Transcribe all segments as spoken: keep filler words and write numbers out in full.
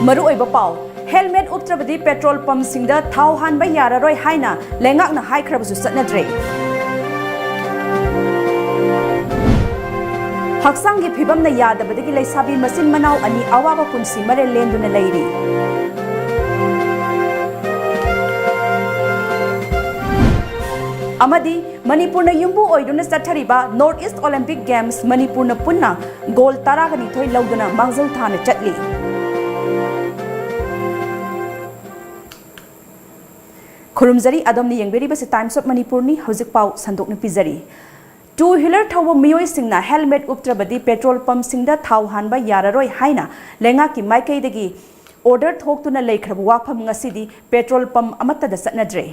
ꯃꯔꯨꯑꯣꯏꯕ ꯄꯥꯎ, helmet ꯎꯞꯇ꯭ꯔꯕꯗꯤ petrol ꯄꯝꯁꯤꯡꯗ ꯊꯥꯎ ꯍꯥꯟꯕ ꯌꯥꯔꯔꯣꯏ ꯍꯥꯏꯅ ꯂꯩꯉꯥꯛꯅ ꯍꯥꯏꯈ꯭ꯔꯕꯁꯨ ꯆꯠꯅꯗ꯭ꯔꯦ꯫ ꯍꯛꯆꯥꯡꯒꯤ ꯐꯤꯕꯝꯅ ꯌꯥꯗꯕꯗꯒꯤ ꯂꯩꯁꯥꯕꯤ ꯃꯆꯤꯟ ꯃꯅꯥꯎ ꯑꯅꯤ ꯑꯋꯥꯕ ꯄꯨꯟꯁꯤ ꯃꯔꯦꯜ ꯂꯦꯟꯗꯨꯅ ꯂꯩꯔꯤ꯫ ꯑꯃꯗꯤ ꯃꯅꯤꯄꯨꯔꯅ ꯌꯨꯝꯕꯨ ꯑꯣꯏꯗꯨꯅ ꯆꯠꯊꯔꯤꯕ North East Olympic Games ꯃꯅꯤꯄꯨꯔꯅ ꯄꯨꯟꯅ ꯒꯣꯜ ꯇꯔꯥꯒ ꯅꯤꯊꯣꯏ ꯂꯧꯗꯨꯅ ꯃꯥꯡꯖꯤꯜ ꯊꯥꯅ ꯆꯠꯂꯤ꯫ ꯈꯨꯔꯨꯝꯖꯔꯤ, ꯑꯗꯣꯝꯅ ꯌꯦꯡꯕꯤꯔꯤꯕꯁꯤ Times of ꯃꯅꯤꯄꯨꯔꯅꯤ꯫ ꯍꯧꯖꯤꯛ ꯄꯥꯎ ꯁꯟꯗꯣꯛꯅ ꯄꯤꯖꯔꯤ꯫ Two wheeler ꯊꯧꯕ ꯃꯤꯑꯣꯏꯁꯤꯡꯅ ꯍꯦꯜꯃꯦꯠ ꯎꯞꯇ꯭ꯔꯕꯗꯤ ꯄꯦꯇ꯭ꯔꯣꯜ ꯄꯝꯁꯤꯡꯗ ꯊꯥꯎ ꯍꯥꯟꯕ ꯌꯥꯔꯔꯣꯏ ꯍꯥꯏꯅ ꯂꯩꯉꯥꯛꯀꯤ ꯃꯥꯏꯀꯩꯗꯒꯤ ꯑꯣꯔꯗꯔ ꯊꯣꯛꯇꯨꯅ ꯂꯩꯈ꯭ꯔꯕ ꯋꯥꯐꯝ ꯉꯁꯤꯗꯤ ꯄꯦꯇ꯭ꯔꯣꯜ ꯄꯝ ꯑꯃꯠꯇꯗ ꯆꯠꯅꯗ꯭ꯔꯦ꯫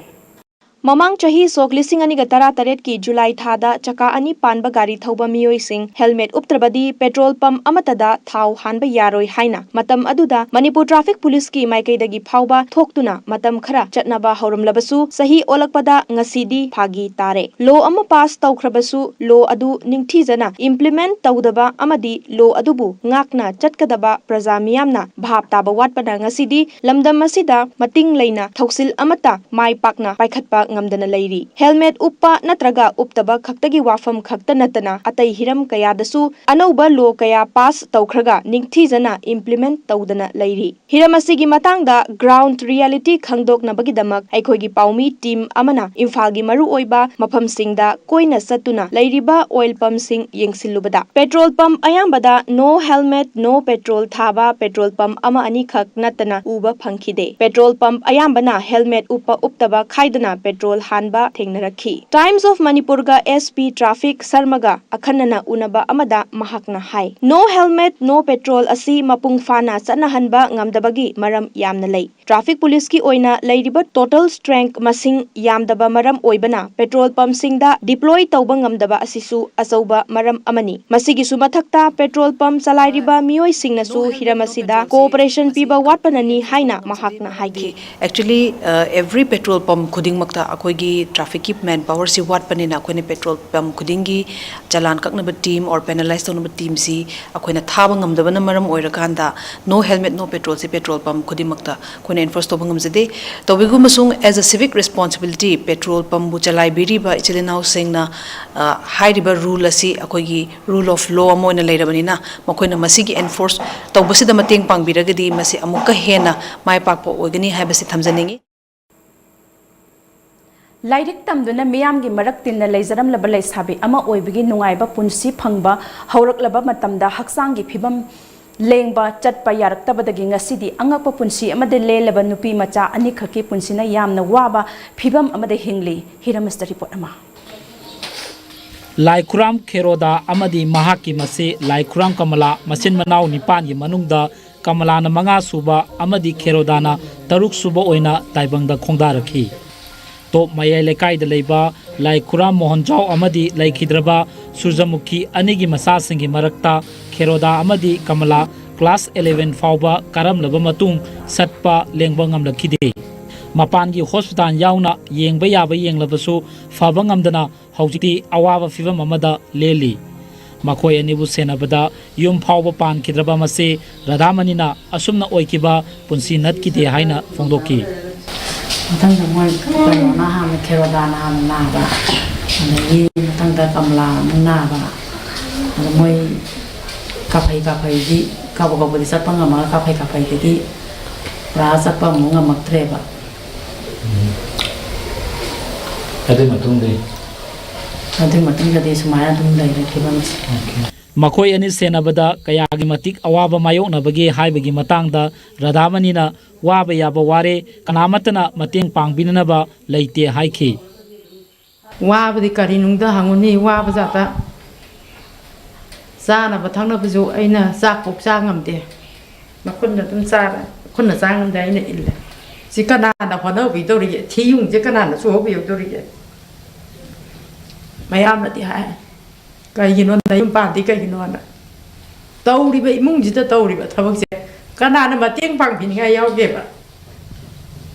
ꯃꯃꯥꯡ ꯆꯍꯤ ꯁꯣꯛ ꯂꯤꯁꯤꯡ ꯑꯅꯤꯒ ꯇꯔꯥꯇꯔꯦꯠꯀꯤ ꯖꯨꯂꯥꯏ ꯊꯥꯗ ꯆꯀꯥ ꯑꯅꯤ ꯄꯥꯟꯕ ꯒꯥꯔꯤ ꯊꯧꯕ ꯃꯤꯑꯣꯏꯁꯤꯡ ꯍꯦꯜꯃꯦꯠ ꯎꯞꯇ꯭ꯔꯕꯗꯤ ꯄꯦꯇ꯭ꯔꯣꯜ ꯄꯝ ꯑꯃꯠꯇꯗ ꯊꯥꯎ ꯍꯥꯟꯕ ꯌꯥꯔꯣꯏ ꯍꯥꯏꯅ ꯃꯇꯝ ꯑꯗꯨꯗ ꯃꯅꯤꯄꯨꯔ ꯇ꯭ꯔꯥꯐꯤꯛ ꯄꯨꯂꯤꯁꯀꯤ ꯃꯥꯏꯀꯩꯗꯒꯤ ꯐꯥꯎꯕ ꯊꯣꯛꯇꯨꯅ ꯃꯇꯝ ꯈꯔ ꯆꯠꯅꯕ ꯍꯧꯔꯝꯂꯕꯁꯨ, ꯆꯍꯤ ꯑꯣꯜꯂꯛꯄꯗ ꯉꯁꯤꯗꯤ ꯐꯥꯒꯤ ꯇꯥꯔꯦ꯫ ꯂꯣ ꯑꯃ ꯄꯥꯁ ꯇꯧꯈ꯭ꯔꯕꯁꯨ ꯂꯣ ꯑꯗꯨ ꯅꯤꯡꯊꯤꯖꯅ ꯏꯝꯄ꯭ꯂꯤꯃꯦꯟꯠ ꯇꯧꯗꯕ ꯑꯃꯗꯤ ꯂꯣ ꯑꯗꯨꯕꯨ ꯉꯥꯛꯅ ꯆꯠꯀꯗꯕ ꯄ꯭ꯔꯖꯥ ꯃꯤꯌꯥꯝꯅ ꯚꯥꯞ ꯇꯥꯕ ꯋꯥꯠꯄꯅ ꯉꯁꯤꯗꯤ ꯂꯝꯗꯝ ꯑꯁꯤꯗ ꯃꯇꯤꯡ ꯂꯩꯅ ꯊꯧꯁꯤꯜ ꯑꯃꯠꯇ ꯃꯥꯏ ꯄꯥꯛꯅ ꯄꯥꯏꯈꯠꯄ ꯉꯝꯗꯅ ꯂꯩꯔꯤ꯫ ꯍꯦꯜꯃꯦꯠ ꯎꯞꯄ ꯅꯠꯇ꯭ꯔꯒ ꯎꯞꯇꯕ ꯈꯛꯇꯒꯤ ꯋꯥꯐꯝ ꯈꯛꯇ ꯅꯠꯇꯅ ꯑꯇꯩ ꯍꯤꯔꯝ ꯀꯌꯥꯗꯁꯨ ꯑꯅꯧꯕ ꯂꯣ ꯀꯌꯥ ꯄꯥꯁ ꯇꯧꯈ꯭ꯔꯒ ꯅꯤꯡꯊꯤꯖꯅ ꯏꯝꯄ꯭ꯂꯤꯃꯦꯟꯠ ꯇꯧꯗꯅ ꯂꯩꯔꯤ꯫ ꯍꯤꯔꯝ ꯑꯁꯤꯒꯤ ꯃꯇꯥꯡꯗ ꯒ꯭ꯔꯥꯎꯟꯗ ꯔꯤꯌꯦꯂꯤꯇꯤ ꯈꯪꯗꯣꯛꯅꯕꯒꯤꯗꯃꯛ ꯑꯩꯈꯣꯏꯒꯤ ꯄꯥꯎꯃꯤ ꯇꯤꯝ ꯑꯃꯅ ꯏꯝꯐꯥꯜꯒꯤ ꯃꯔꯨꯑꯣꯏꯕ ꯃꯐꯝꯁꯤꯡꯗ ꯀꯣꯏꯅ ꯆꯠꯇꯨꯅ ꯂꯩꯔꯤꯕ ꯑꯣꯏꯜ ꯄꯝꯁꯤꯡ ꯌꯦꯡꯁꯤꯜꯂꯨꯕꯗ ꯄꯦꯇ꯭ꯔꯣꯜ ꯄꯝ ꯑꯌꯥꯝꯕꯗ "No helmet, no petrol" ꯊꯥꯕ ꯄꯦꯇ꯭ꯔꯣꯜ ꯄꯝ ꯑꯃ ꯑꯅꯤꯈꯛ ꯅꯠꯇꯅ ꯎꯕ ꯐꯪꯈꯤꯗꯦ꯫ ꯄꯦꯇ꯭ꯔꯣꯜ ꯄꯝ ꯑꯌꯥꯝꯕꯅ ꯍꯦꯜꯃꯦꯠ ꯎꯞꯄ ꯎꯞꯇꯕ ꯈꯥꯏꯗꯅ ꯄꯦꯇ꯭ꯔꯣꯜ ꯍꯥꯟꯕ ꯊꯦꯡꯅꯔꯛꯈꯤ꯫ Times of ꯃꯅꯤꯄꯨꯔꯒ ꯑꯦꯁ ꯄꯤ ꯇ꯭ꯔꯥꯐꯤꯛ ꯁꯔꯃꯒ ꯑꯈꯟꯅꯅ ꯎꯅꯕ ꯑꯃꯗ ꯃꯍꯥꯛꯅ ꯍꯥꯏ, "No helmet, no petrol" ꯑꯁꯤ ꯃꯄꯨꯡ ꯐꯥꯅ ꯆꯠꯅꯍꯟꯕ ꯉꯝꯗꯕꯒꯤ ꯃꯔꯝ ꯌꯥꯝꯅ ꯂꯩ꯫ ꯇ꯭ꯔꯥꯐꯤꯛ ꯄꯨꯂꯤꯁꯀꯤ ꯑꯣꯏꯅ ꯂꯩꯔꯤꯕ ꯇꯣꯇꯜ ꯁ꯭ꯇ꯭ꯔꯦꯡꯊ ꯃꯁꯤꯡ ꯌꯥꯝꯗꯕ ꯃꯔꯝ ꯑꯣꯏꯕꯅ ꯄꯦꯇ꯭ꯔꯣꯜ ꯄꯝꯁꯤꯡꯗ ꯗꯤꯄ꯭ꯂꯣꯏ ꯇꯧꯕ ꯉꯝꯗꯕ ꯑꯁꯤꯁꯨ ꯑꯆꯧꯕ ꯃꯔꯝ ꯑꯃꯅꯤ꯫ ꯃꯁꯤꯒꯤꯁꯨ ꯃꯊꯛꯇ ꯄꯦꯇ꯭ꯔꯣꯜ ꯄꯝ ꯆꯂꯥꯏꯔꯤꯕ ꯃꯤꯑꯣꯏꯁꯤꯡꯅꯁꯨ ꯍꯤꯔꯝ ꯑꯁꯤꯗ ꯀꯣꯑꯣꯄꯔꯦꯁꯟ ꯄꯤꯕ ꯋꯥꯠꯄꯅꯅꯤ ꯍꯥꯏꯅ ꯃꯍꯥꯛꯅ ꯍꯥꯏꯈꯤ꯫ Actually, uh, every petrol pump ꯈꯨꯗꯤꯡꯃꯛꯇ ꯑꯩꯈꯣꯏꯒꯤ ꯇ꯭ꯔꯥꯐꯤꯛꯀꯤ ꯃꯦꯟ ꯄꯥꯋꯔꯁꯤ ꯋꯥꯠꯄꯅꯤꯅ ꯑꯩꯈꯣꯏꯅ ꯄꯦꯇ꯭ꯔꯣꯜ ꯄꯝ ꯈꯨꯗꯤꯡꯒꯤ ꯆꯂꯥꯟ ꯀꯛꯅꯕ ꯇꯤꯝ ꯑꯣꯔ ꯄꯦꯅꯥꯂꯥꯏꯁ ꯇꯧꯅꯕ ꯇꯤꯝꯁꯤ ꯑꯩꯈꯣꯏꯅ ꯊꯥꯕ ꯉꯝꯗꯕꯅ ꯃꯔꯝ ꯑꯣꯏꯔꯀꯥꯟꯗ, "No helmet, no petrol"ꯁꯤ ꯄꯦꯇ꯭ꯔꯣꯜ ꯄꯝ ꯈꯨꯗꯤꯡꯃꯛꯇ ꯑꯩꯈꯣꯏꯅ ꯑꯦꯟꯐꯣꯔꯁ ꯇꯧꯕ ꯉꯝꯖꯗꯦ꯫ ꯇꯧꯕꯤꯒꯨꯝꯕꯁꯨꯡ, as a civic responsibility, petrol ꯄꯝꯕꯨ ꯆꯂꯥꯏꯕꯤꯔꯤꯕ ꯏꯆꯤꯜ ꯏꯅꯥꯎꯁꯤꯡꯅ, ꯑ, ꯍꯥꯏꯔꯤꯕ ꯔꯨꯜ ꯑꯁꯤ ꯑꯩꯈꯣꯏꯒꯤ rule of law ꯑꯃ ꯑꯣꯏꯅ ꯂꯩꯔꯕꯅꯤꯅ, ꯃꯈꯣꯏꯅ ꯃꯁꯤꯒꯤ ꯑꯦꯟꯐꯣꯔꯁ ꯇꯧꯕꯁꯤꯗ ꯃꯇꯦꯡ ꯄꯥꯡꯕꯤꯔꯒꯗꯤ ꯃꯁꯤ ꯑꯃꯨꯛꯀ ꯍꯦꯟꯅ ꯃꯥꯏ ꯄꯥꯛꯄ ꯑꯣꯏꯒꯅꯤ ꯍꯥꯏꯕꯁꯤ ꯊꯝꯖꯅꯤꯡꯏ꯫ ꯂꯥꯏꯔꯤꯛ ꯇꯝꯗꯨꯅ ꯃꯤꯌꯥꯝꯒꯤ ꯃꯔꯛ ꯇꯤꯟꯅ ꯂꯩꯖꯔꯝꯂꯕ ꯂꯩꯁꯥꯕꯤ ꯑꯃ ꯑꯣꯏꯕꯒꯤ ꯅꯨꯡꯉꯥꯏꯕ ꯄꯨꯟꯁꯤ ꯐꯪꯕ ꯍꯧꯔꯛꯂꯕ ꯃꯇꯝꯗ, ꯍꯛꯆꯥꯡꯒꯤ ꯐꯤꯕꯝ ꯂꯦꯡꯕ ꯆꯠꯄ ꯌꯥꯔꯛꯇꯕꯗꯒꯤ ꯉꯁꯤꯗꯤ ꯑꯉꯛꯄ ꯄꯨꯟꯁꯤ ꯑꯃꯗ ꯂꯦꯜꯂꯕ ꯅꯨꯄꯤ ꯃꯆꯥ ꯑꯅꯤꯈꯛꯀꯤ ꯄꯨꯟꯁꯤꯅ ꯌꯥꯝꯅ ꯋꯥꯕ ꯐꯤꯕꯝ ꯑꯃꯗ ꯍꯤꯡꯂꯤ꯫ ꯍꯤꯔꯝꯁꯇ ꯔꯤꯄꯣꯔꯠ ꯑꯃ꯫ ꯂꯥꯏꯈꯨꯔꯥꯝ ꯈꯦꯔꯣꯗꯥ ꯑꯃꯗꯤ ꯃꯍꯥꯛꯀꯤ ꯃꯆꯦ ꯂꯥꯏꯈꯨꯔꯥꯝ ꯀꯃꯂꯥ, ꯃꯆꯤꯟ ꯃꯅꯥꯎ ꯅꯤꯄꯥꯟꯒꯤ ꯃꯅꯨꯡꯗ ꯀꯃꯂꯥꯅ ꯃꯉꯥ ꯁꯨꯕ ꯑꯃꯗꯤ ꯈꯦꯔꯣꯗꯥꯅ ꯇꯔꯨꯛ ꯁꯨꯕ ꯑꯣꯏꯅ ꯇꯥꯏꯕꯪꯗ ꯈꯣꯡꯗꯥꯔꯛꯈꯤ꯫ ꯇꯣꯞ ꯃꯌꯥꯏ ꯂꯩꯀꯥꯏꯗ ꯂꯩꯕ ꯂꯥꯏꯈꯨꯔꯥꯝ ꯃꯣꯍꯟꯖꯥꯎ ꯑꯃꯗꯤ ꯂꯩꯈꯤꯗ꯭ꯔꯕ ꯁꯨꯔꯖꯃꯨꯈꯤ ꯑꯅꯤꯒꯤ ꯃꯆꯥꯁꯤꯡꯒꯤ ꯃꯔꯛꯇ ꯈꯦꯔꯣꯗꯥ ꯑꯃꯗꯤ ꯀꯃꯂꯥ class eleven ꯐꯥꯎꯕ ꯀꯥꯔꯝꯂꯕ ꯃꯇꯨꯡ ꯆꯠꯄ ꯂꯦꯡꯕ ꯉꯝꯂꯛꯈꯤꯗꯦ꯫ ꯃꯄꯥꯟꯒꯤ ꯍꯣꯁꯄꯤꯇꯥꯜ ꯌꯥꯎꯅ ꯌꯦꯡꯕ ꯌꯥꯕ ꯌꯦꯡꯂꯕꯁꯨ ꯐꯕ ꯉꯝꯗꯅ ꯍꯧꯖꯤꯛꯇꯤ ꯑꯋꯥꯕ ꯐꯤꯕꯝ ꯑꯃꯗ ꯂꯦꯜꯂꯤ꯫ ꯃꯈꯣꯏ ꯑꯅꯤꯕꯨ ꯁꯦꯟꯅꯕꯗ ꯌꯨꯝ ꯐꯥꯎꯕ ꯄꯥꯟꯈꯤꯗ꯭ꯔꯕ ꯃꯆꯦ ꯔꯥꯙꯥꯃꯅꯤꯅ ꯑꯁꯨꯝꯅ ꯑꯣꯏꯈꯤꯕ ꯄꯨꯟꯁꯤ ꯅꯠꯈꯤꯗꯦ ꯍꯥꯏꯅ ꯐꯣꯡꯗꯣꯛꯈꯤ꯫ ꯃꯊꯪꯗ ꯃꯣꯏ ꯀꯩꯅꯣꯅ ꯍꯥꯟꯅ, ꯈꯦꯔꯣꯗꯥꯅ ꯍꯥꯟꯅ ꯅꯥꯕ, ꯑꯗꯒꯤ ꯃꯊꯪꯗ ꯀꯃꯂꯥ ꯑꯃꯨꯛ ꯅꯥꯕ, ꯑꯗ ꯃꯣꯏ ꯀꯥꯐꯩ ꯀꯥꯐꯩꯗꯤ, ꯀꯥꯕ ꯀꯥꯕꯗꯤ ꯆꯠꯄ ꯉꯝꯃꯒ ꯀꯥꯐꯩ ꯀꯥꯐꯩꯗꯒꯤ ꯄꯨꯔꯥ ꯆꯠꯄ ꯑꯃꯨꯛ ꯉꯝꯃꯛꯇ꯭ꯔꯦꯕ꯫ ꯑꯗꯨꯒꯤ ꯃꯇꯨꯡꯗꯤ? ꯑꯗꯨꯒꯤ ꯃꯇꯨꯡꯗꯗꯤ ꯁꯨꯃꯥꯏꯅ ꯑꯗꯨꯝ ꯂꯩꯔꯦ ꯐꯤꯕꯝꯁꯦ꯫ ꯃꯈꯣꯏ ꯑꯅꯤ ꯁꯦꯟꯅꯕꯗ ꯀꯌꯥꯒꯤ ꯃꯇꯤꯛ ꯑꯋꯥꯕ ꯃꯥꯌꯣꯛꯅꯕꯒꯦ ꯍꯥꯏꯕꯒꯤ ꯃꯇꯥꯡꯗ ꯔꯥꯙꯥꯃꯅꯤꯅ, "ꯋꯥꯕ ꯌꯥꯕ ꯋꯥꯔꯦ, ꯀꯅꯥꯃꯠꯇꯅ ꯃꯇꯦꯡ ꯄꯥꯡꯕꯤꯅꯅꯕ ꯂꯩꯇꯦ" ꯍꯥꯏꯈꯤ꯫ ꯋꯥꯕꯗꯤ ꯀꯔꯤꯅꯨꯡꯗ ꯍꯪꯉꯨꯅꯤ, ꯋꯥꯕ ꯖꯥꯠꯇ꯫ ꯆꯥꯅꯕ ꯊꯛꯅꯕꯁꯨ ꯑꯩꯅ ꯆꯥꯛ ꯄꯣꯛ ꯆꯥ ꯉꯝꯗꯦ꯫ ꯃꯈꯨꯠꯅ ꯑꯗꯨꯝ ꯆꯥꯔꯦ, ꯃꯈꯨꯠꯅ ꯆꯥ ꯉꯝꯗꯦ, ꯑꯩꯅ ꯏꯜꯂꯦ꯫ ꯁꯤ ꯀꯅꯥꯅ ꯍꯣꯠꯅꯕꯤꯗꯧꯔꯤꯒꯦ? ꯊꯤ ꯌꯨꯡꯁꯦ ꯀꯅꯥꯅ ꯆꯨꯍꯧꯕꯤꯍꯧꯗꯧꯔꯤꯒꯦ? ꯃꯌꯥꯝꯅꯗꯤ ꯍꯥꯏ, "ꯀꯩꯒꯤꯅꯣ ꯅꯌꯨꯝ ꯄꯥꯟꯗꯤ ꯀꯩꯒꯤꯅꯣꯅ?" ꯇꯧꯔꯤꯕ ꯏꯃꯨꯡꯁꯤꯗ ꯇꯧꯔꯤꯕ ꯊꯕꯛꯁꯦ ꯀꯅꯥꯅ ꯃꯇꯦꯡ ꯄꯥꯡꯕꯤꯅꯤꯡꯉꯥꯏ ꯌꯥꯎꯒꯦꯕ?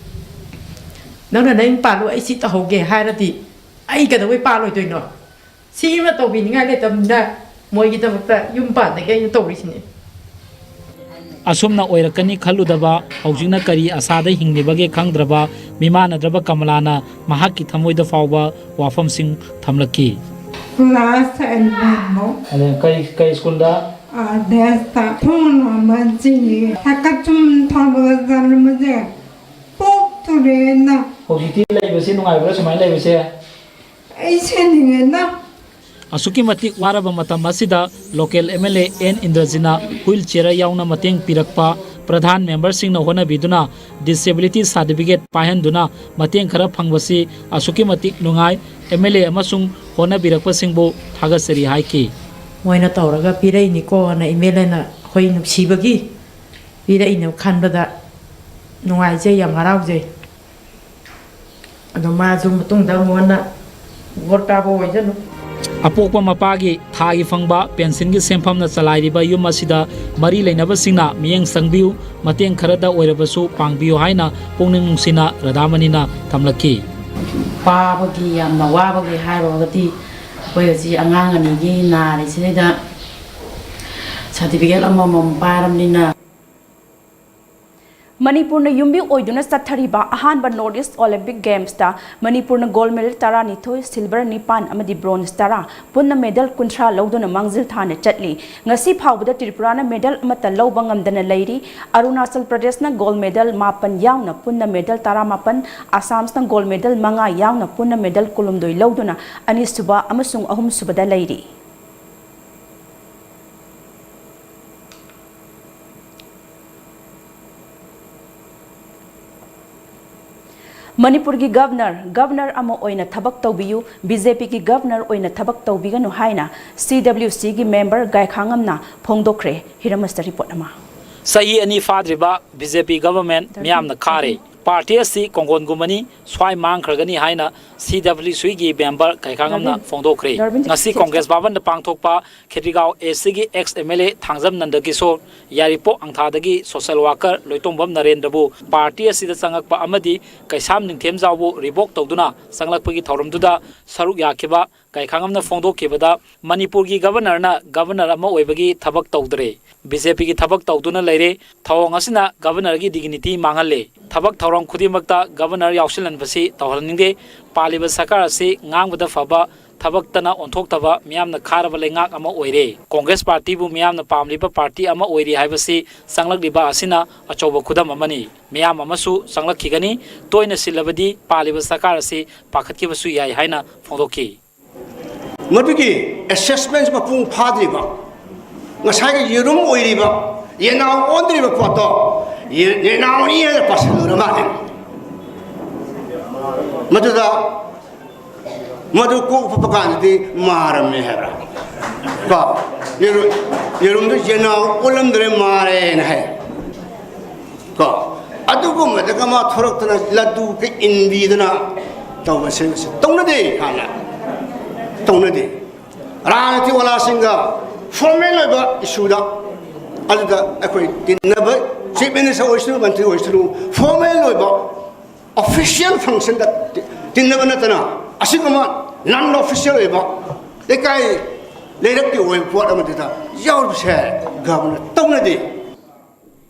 "ꯅꯪꯅ ꯅꯌꯨꯝ ꯄꯥꯜꯂꯨ, ꯑꯩ ꯁꯤ ꯇꯧꯍꯧꯒꯦ" ꯍꯥꯏꯔꯗꯤ ꯑꯩ ꯀꯩꯗꯧꯕꯩ ꯄꯥꯜꯂꯣꯏꯗꯣꯏꯅꯣ? ꯁꯤ ꯑꯃ ꯇꯧꯕꯤꯅꯤꯡꯉꯥꯏ ꯂꯩꯇꯕꯅꯤꯅ ꯃꯣꯏꯒꯤꯗꯃꯛꯇ ꯌꯨꯝ ꯄꯥꯟꯗꯒꯤ ꯑꯩꯅ ꯇꯧꯔꯤꯁꯤꯅꯤ꯫ ꯑꯁꯨꯝꯅ ꯑꯣꯏꯔꯛꯀꯅꯤ ꯈꯜꯂꯨꯗꯕ, ꯍꯧꯖꯤꯛꯅ ꯀꯔꯤ ꯑꯁꯥꯗ ꯍꯤꯡꯂꯤꯕꯒꯦ ꯈꯪꯗ꯭ꯔꯕ ꯃꯤꯃꯥꯟꯅꯗ꯭ꯔꯕ ꯀꯃꯂꯥꯅ ꯃꯍꯥꯛꯀꯤ ꯊꯃꯣꯏꯗ ꯐꯥꯎꯕ ꯋꯥꯐꯝꯁꯤꯡ ꯊꯝꯂꯛꯈꯤ꯫ Class eleven ꯐꯥꯎ꯫ ꯑꯗ ꯀꯩ, ꯀꯩ ꯁ꯭ꯀꯨꯜꯗ? ꯑꯥ, ꯗꯦꯁꯇ꯫ ꯐꯣꯟ ꯑꯃ ꯆꯤꯡꯉꯤ꯫ ꯍꯦꯛꯇ ꯁꯨꯝ ꯊꯧꯕꯗ ꯆꯠꯂꯝꯕꯁꯦ ꯄꯣꯛꯇꯨꯔꯦꯅ꯫ ꯍꯧꯖꯤꯛꯇꯤ ꯂꯩꯕꯁꯦ ꯅꯨꯡꯉꯥꯏꯕ꯭ꯔꯥ ꯁꯨꯃꯥꯏꯅ ꯂꯩꯕꯁꯦ? ꯑꯩ ꯁꯦꯟꯅꯤꯡꯉꯦꯅ꯫ ꯑꯁꯨꯛꯀꯤ ꯃꯇꯤꯛ ꯋꯥꯔꯕ ꯃꯇꯝ ꯑꯁꯤꯗ local M L A N ꯏꯟꯗ꯭ꯔꯖꯤꯅ wheel chair ꯌꯥꯎꯅ ꯃꯇꯦꯡ ꯄꯤꯔꯛꯄ ꯄ꯭ꯔꯙꯥꯟ ꯃꯦꯝꯕꯔꯁꯤꯡꯅ ꯍꯣꯠꯅꯕꯤꯗꯨꯅ disability certificate ꯄꯥꯏꯍꯟꯗꯨꯅ ꯃꯇꯦꯡ ꯈꯔ ꯐꯪꯕꯁꯤ ꯑꯁꯨꯛꯀꯤ ꯃꯇꯤꯛ ꯅꯨꯡꯉꯥꯏ꯫ M L A ꯑꯃꯁꯨꯡ ꯍꯣꯠꯅꯕꯤꯔꯛꯄꯁꯤꯡꯕꯨ ꯊꯥꯒꯠꯆꯔꯤ ꯍꯥꯏꯈꯤ꯫ ꯃꯣꯏꯅ ꯇꯧꯔꯒ ꯄꯤꯔꯛꯏꯅꯤꯀꯣꯅ M L Aꯅ ꯑꯩꯈꯣꯏ ꯅꯨꯡꯁꯤꯕꯒꯤ ꯄꯤꯔꯛꯏꯅꯦ ꯈꯟꯕꯗ ꯅꯨꯡꯉꯥꯏꯖꯩ, ꯌꯥꯝ ꯍꯔꯥꯎꯖꯩ꯫ ꯑꯗꯣ ꯃꯥꯁꯨ ꯃꯇꯨꯡꯗ ꯑꯃꯨꯛ ꯍꯟꯅ ꯚꯣꯠ ꯀꯥꯕ ꯑꯣꯏꯖꯅꯨ꯫ ꯑꯄꯣꯛꯄ ꯃꯄꯥꯒꯤ ꯊꯥꯒꯤ ꯐꯪꯕ ꯄꯦꯟꯁꯤꯟꯒꯤ ꯁꯦꯟꯐꯝꯅ ꯆꯂꯥꯏꯔꯤꯕ ꯌꯨꯝ ꯑꯁꯤꯗ ꯃꯔꯤ ꯂꯩꯅꯕꯁꯤꯡꯅ ꯃꯤꯠꯌꯦꯡ ꯆꯪꯕꯤꯌꯨ, ꯃꯇꯦꯡ ꯈꯔꯗ ꯑꯣꯏꯔꯕꯁꯨ ꯄꯥꯡꯕꯤꯌꯨ ꯍꯥꯏꯅ ꯄꯨꯛꯅꯤꯡ ꯅꯨꯡꯁꯤꯅ ꯔꯥꯙꯥꯃꯅꯤꯅ ꯊꯝꯂꯛꯈꯤ꯫ ꯋꯥꯕꯒꯤ, ꯌꯥꯝꯅ ꯋꯥꯕꯒꯤ ꯍꯥꯏꯔꯨꯔꯒꯗꯤ ꯑꯩꯈꯣꯏ ꯍꯧꯖꯤꯛ ꯑꯉꯥꯡ ꯑꯅꯤꯒꯤ ꯅꯥꯔꯤꯁꯤꯗꯩꯗ certificate ꯑꯃꯃꯝ ꯄꯥꯏꯔꯕꯅꯤꯅ꯫ ꯃꯅꯤꯄꯨꯔꯅ ꯌꯨꯝꯕꯤ ꯑꯣꯏꯗꯨꯅ ꯆꯠꯊꯔꯤꯕ ꯑꯍꯥꯟꯕ North East Olympic Gamesꯇ ꯃꯅꯤꯄꯨꯔꯅ gold medal ꯇꯔꯥꯅꯤꯊꯣꯏ, silver ꯅꯤꯄꯥꯟ ꯑꯃꯗꯤ bronze ꯇꯔꯥ, ꯄꯨꯟꯅ medal ꯀꯨꯟꯊ꯭ꯔꯥ ꯂꯧꯗꯨꯅ ꯃꯥꯡꯖꯤꯜ ꯊꯥꯅ ꯆꯠꯂꯤ꯫ ꯉꯁꯤ ꯐꯥꯎꯕꯗ ꯇ꯭ꯔꯤꯄꯨꯔꯥꯅ medal ꯑꯃꯠꯇ ꯂꯧꯕ ꯉꯝꯗꯅ ꯂꯩꯔꯤ꯫ ꯑꯔꯨꯅꯥꯆꯜ ꯄ꯭ꯔꯗꯦꯁꯅ gold medal ꯃꯥꯄꯟ ꯌꯥꯎꯅ ꯄꯨꯟꯅ medal ꯇꯔꯥꯃꯥꯄꯟ, ꯑꯁꯥꯝꯁꯅ gold medal ꯃꯉꯥ ꯌꯥꯎꯅ ꯄꯨꯟꯅ medal ꯀꯨꯟꯍꯨꯝꯗꯣꯏ ꯂꯧꯗꯨꯅ ꯑꯅꯤꯁꯨꯕ ꯑꯃꯁꯨꯡ ꯑꯍꯨꯝꯁꯨꯕꯗ ꯂꯩꯔꯤ꯫ ꯃꯅꯤꯄꯨꯔꯒꯤ ꯒꯚꯔꯅꯔ, ꯒꯚꯔꯅꯔ ꯑꯃ ꯑꯣꯏꯅ ꯊꯕꯛ ꯇꯧꯕꯤꯌꯨ, BJPꯒꯤ ꯒꯚꯔꯅꯔ ꯑꯣꯏꯅ ꯊꯕꯛ ꯇꯧꯕꯤꯒꯅꯨ ꯍꯥꯏꯅ CWCꯒꯤ ꯃꯦꯝꯕꯔ ꯒꯥꯏꯈꯥꯉꯝꯅ ꯐꯣꯡꯗꯣꯛꯈ꯭ꯔꯦ꯫ ꯍꯤꯔꯝ ꯑꯁꯤꯗ ꯔꯤꯄꯣꯔꯠ ꯑꯃ꯫ ꯆꯍꯤ ꯑꯅꯤ ꯐꯥꯗ꯭ꯔꯤꯕ BJP ꯒꯚꯔꯟꯃꯦꯟꯠ ꯃꯤꯌꯥꯝꯅ ꯈꯥꯔꯦ꯫ ꯄꯥꯔꯇꯤ ꯑꯁꯤ ꯀꯣꯡꯒꯣꯟꯒꯨꯝꯕꯅꯤ, ꯁ꯭ꯋꯥꯏ ꯃꯥꯡꯈ꯭ꯔꯒꯅꯤ ꯍꯥꯏꯅ ꯁꯤ ꯗꯕ꯭ꯂꯤꯌꯨ ꯁꯤꯒꯤ ꯃꯦꯝꯕꯔ ꯀꯩꯈꯥꯉꯝꯅ ꯐꯣꯡꯗꯣꯛꯈ꯭ꯔꯦ꯫ ꯉꯁꯤ ꯀꯣꯡꯒ꯭ꯔꯦꯁ ꯚꯕꯟꯗ ꯄꯥꯡꯊꯣꯛꯄ ꯈꯦꯇ꯭ꯔꯤꯒꯥꯎ ꯑꯦꯁ ꯁꯤꯒꯤ ex M L A Thangjam Nandakishor, ꯌꯥꯏꯔꯤꯄꯣꯛ ꯑꯪꯊꯥꯗꯒꯤ ꯁꯣꯁꯦꯜ ꯋꯥꯀꯔ ꯂꯣꯏꯇꯣꯡꯕꯝ ꯅꯔꯦꯟꯗ꯭ꯔꯕꯨ ꯄꯥꯔꯇꯤ ꯑꯁꯤꯗ ꯆꯪꯂꯛꯄ ꯑꯃꯗꯤ ꯀꯩꯁꯥꯝ ꯅꯤꯡꯊꯦꯝꯖꯥꯎꯕꯨ ꯔꯤꯚꯣꯛ ꯇꯧꯗꯨꯅ ꯆꯪꯂꯛꯄꯒꯤ ꯊꯧꯔꯝꯗꯨꯗ ꯁꯔꯨꯛ ꯌꯥꯈꯤꯕ ꯀꯩꯈꯥꯉꯝꯅ ꯐꯣꯡꯗꯣꯛꯈꯤꯕꯗ, ꯃꯅꯤꯄꯨꯔꯒꯤ ꯒꯕꯔꯅꯔꯅ ꯒꯕꯔꯅꯔ ꯑꯃ ꯑꯣꯏꯕꯒꯤ ꯊꯕꯛ ꯇꯧꯗ꯭ꯔꯦ, ꯕꯤ ꯖꯦ ꯄꯤꯒꯤ ꯊꯕꯛ ꯇꯧꯗꯨꯅ ꯂꯩꯔꯦ, ꯊꯧꯑꯣꯡ ꯑꯁꯤꯅ ꯒꯕꯔꯅꯔꯒꯤ ꯗꯤꯒꯅꯤꯇꯤ ꯃꯥꯡꯍꯜꯂꯦ, ꯊꯕꯛ ꯊꯧꯔꯝ ꯈꯨꯗꯤꯡꯃꯛꯇ ꯒꯕꯔꯅꯔ ꯌꯥꯎꯁꯤꯜꯍꯟꯕꯁꯤ ꯇꯧꯍꯟꯅꯤꯡꯗꯦ, ꯄꯥꯜꯂꯤꯕ ꯁꯔꯀꯥꯔ ꯑꯁꯤ ꯉꯥꯡꯕꯗ ꯐꯕ ꯊꯕꯛꯇꯅ ꯑꯣꯟꯊꯣꯛꯇꯕ ꯃꯤꯌꯥꯝꯅ ꯈꯥꯔꯕ ꯂꯩꯉꯥꯛ ꯑꯃ ꯑꯣꯏꯔꯦ꯫ ꯀꯣꯡꯒ꯭ꯔꯦꯁ ꯄꯥꯔꯇꯤꯕꯨ ꯃꯤꯌꯥꯝꯅ ꯄꯥꯝꯂꯤꯕ ꯄꯥꯔꯇꯤ ꯑꯃ ꯑꯣꯏꯔꯤ ꯍꯥꯏꯕꯁꯤ ꯆꯪꯂꯛꯂꯤꯕ ꯑꯁꯤꯅ ꯑꯆꯧꯕ ꯈꯨꯗꯝ ꯑꯃꯅꯤ꯫ ꯃꯤꯌꯥꯝ ꯑꯃꯁꯨ ꯆꯪꯂꯛꯈꯤꯒꯅꯤ꯫ ꯇꯣꯏꯅ ꯁꯤꯜꯂꯕꯗꯤ ꯄꯥꯜꯂꯤꯕ ꯁꯔꯀꯥꯔ ꯑꯁꯤ ꯄꯥꯈꯠꯈꯤꯕꯁꯨ ꯌꯥꯏ ꯍꯥꯏꯅ ꯐꯣꯡꯗꯣꯛꯈꯤ꯫ ꯃꯗꯨꯒꯤ ꯑꯦꯁꯦꯁꯃꯦꯟ ꯃꯄꯨꯡ ꯐꯥꯗ꯭ꯔꯤꯕ, ꯉꯁꯥꯏꯒꯤ ꯌꯦꯔꯨꯝ ꯑꯣꯏꯔꯤꯕ, ꯌꯦꯅꯥꯎ ꯑꯣꯟꯗ꯭ꯔꯤꯕ ꯄꯣꯠꯇꯣ ꯌꯦ-, ꯌꯦꯅꯥꯎꯅꯤ ꯍꯥꯏꯅ ꯄꯥꯁꯤꯜꯂꯨꯔ ꯃꯥꯜꯂꯦ꯫ ꯃꯗꯨꯗ ꯃꯗꯨ ꯀꯣꯛ ꯐꯨꯞꯄ ꯀꯥꯟꯗꯗꯤ ꯃꯥꯔꯝꯃꯦ ꯍꯥꯏꯕ꯭ꯔꯥ? ꯀꯣ, ꯌꯦꯔꯨ-, ꯌꯦꯔꯨꯝꯗꯨ ꯌꯦꯅꯥꯎ ꯑꯣꯜꯂꯝꯗ꯭ꯔꯦ, ꯃꯥꯔꯦꯅ ꯍꯥꯏ꯫ ꯀꯣ, ꯑꯗꯨꯒꯨꯝꯕꯗꯒ ꯃꯥ ꯊꯣꯔꯛꯇꯅ ꯂꯗꯨꯒ ꯏꯟꯕꯤꯗꯅ ꯇꯧꯕꯁꯦ ꯃꯁꯤ ꯇꯧꯅꯗꯦ ꯍꯥꯟꯅ꯫ ꯇꯧꯅꯗꯦ꯫ ꯔꯥꯖꯅꯤꯇꯤꯋꯥꯂꯥꯁꯤꯡꯒ ꯐꯣꯔꯃꯦꯜ ꯑꯣꯏꯕ ꯏꯁꯨꯗ, ꯑꯗꯨꯗ ꯑꯩꯈꯣꯏ ꯇꯤꯟꯅꯕ, ꯆꯤꯐ ꯃꯤꯅꯤꯁꯇꯔ ꯑꯣꯏꯁꯅꯨ, ꯃꯟꯇ꯭ꯔꯤ ꯑꯣꯏꯁꯅꯨ, ꯐꯣꯔꯃꯦꯜ ꯑꯣꯏꯕ ꯑꯣꯐꯤꯁꯤꯌꯦꯜ ꯐꯪꯁꯟꯗ ꯇꯤ-, ꯇꯤꯟꯅꯕ ꯅꯠꯇꯅ, ꯑꯁꯤꯒꯨꯝꯕ ꯅꯟ ꯑꯣꯐꯤꯁꯤꯌꯦꯜ ꯑꯣꯏꯕ ꯂꯩꯀꯥꯏ ꯂꯩꯔꯛꯀꯤ ꯑꯣꯏꯕ ꯄꯣꯠ ꯑꯃꯗꯨꯗ ꯌꯥꯎꯔꯤꯕꯁꯦ ꯒꯕꯔꯅꯔ ꯇꯧꯅꯗꯦ꯫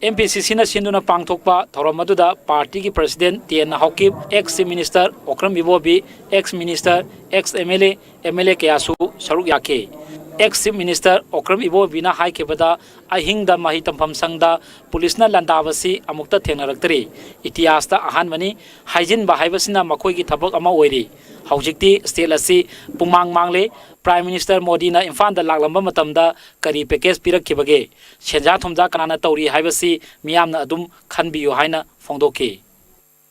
ꯑꯦꯝ ꯄꯤ ꯁꯤ ꯁꯤꯅ ꯁꯤꯟꯗꯨꯅ ꯄꯥꯡꯊꯣꯛꯄ ꯊꯧꯔꯝ ꯑꯗꯨꯗ ꯄꯥꯔꯇꯤꯒꯤ president T N Haokip, ex chief minister Okram Ibobi, ex minister, ex M L A, M L A ꯀꯌꯥꯁꯨ ꯁꯔꯨꯛ ꯌꯥꯈꯤ꯫ ꯑꯦꯛꯁ ꯆꯤꯐ ꯃꯤꯅꯤꯁꯇꯔ ꯑꯣꯀ꯭ꯔꯝ ꯏꯕꯣꯕꯤꯅ ꯍꯥꯏꯈꯤꯕꯗ, ꯑꯍꯤꯡꯗ ꯃꯍꯩ ꯇꯝꯐꯝ ꯁꯪꯗ ꯄꯨꯂꯤꯁꯅ ꯂꯥꯟꯗꯥꯕꯁꯤ ꯑꯃꯨꯛꯇ ꯊꯦꯡꯅꯔꯛꯇ꯭ꯔꯤ꯫ ꯏꯇꯤꯍꯥꯁꯇ ꯑꯍꯥꯟꯕꯅꯤ꯫ ꯍꯥꯏꯖꯤꯟꯕ ꯍꯥꯏꯕꯁꯤꯅ ꯃꯈꯣꯏꯒꯤ ꯊꯕꯛ ꯑꯃ ꯑꯣꯏꯔꯤ꯫ ꯍꯧꯖꯤꯛꯇꯤ ꯁ꯭ꯇꯦꯠ ꯑꯁꯤ ꯄꯨꯡꯃꯥꯡ ꯃꯥꯡꯂꯦ꯫ ꯄ꯭ꯔꯥꯏꯝ ꯃꯤꯅꯤꯁꯇꯔ ꯃꯣꯗꯤꯅ ꯏꯝꯐꯥꯜꯗ ꯂꯥꯛꯂꯝꯕ ꯃꯇꯝꯗ ꯀꯔꯤ ꯄꯦꯀꯦꯖ ꯄꯤꯔꯛꯈꯤꯕꯒꯦ? ꯁꯦꯟꯖꯥ ꯊꯨꯝꯖꯥ ꯀꯅꯥꯅ ꯇꯧꯔꯤ ꯍꯥꯏꯕꯁꯤ ꯃꯤꯌꯥꯝꯅ ꯑꯗꯨꯝ ꯈꯟꯕꯤꯌꯨ ꯍꯥꯏꯅ ꯐꯣꯡꯗꯣꯛꯈꯤ꯫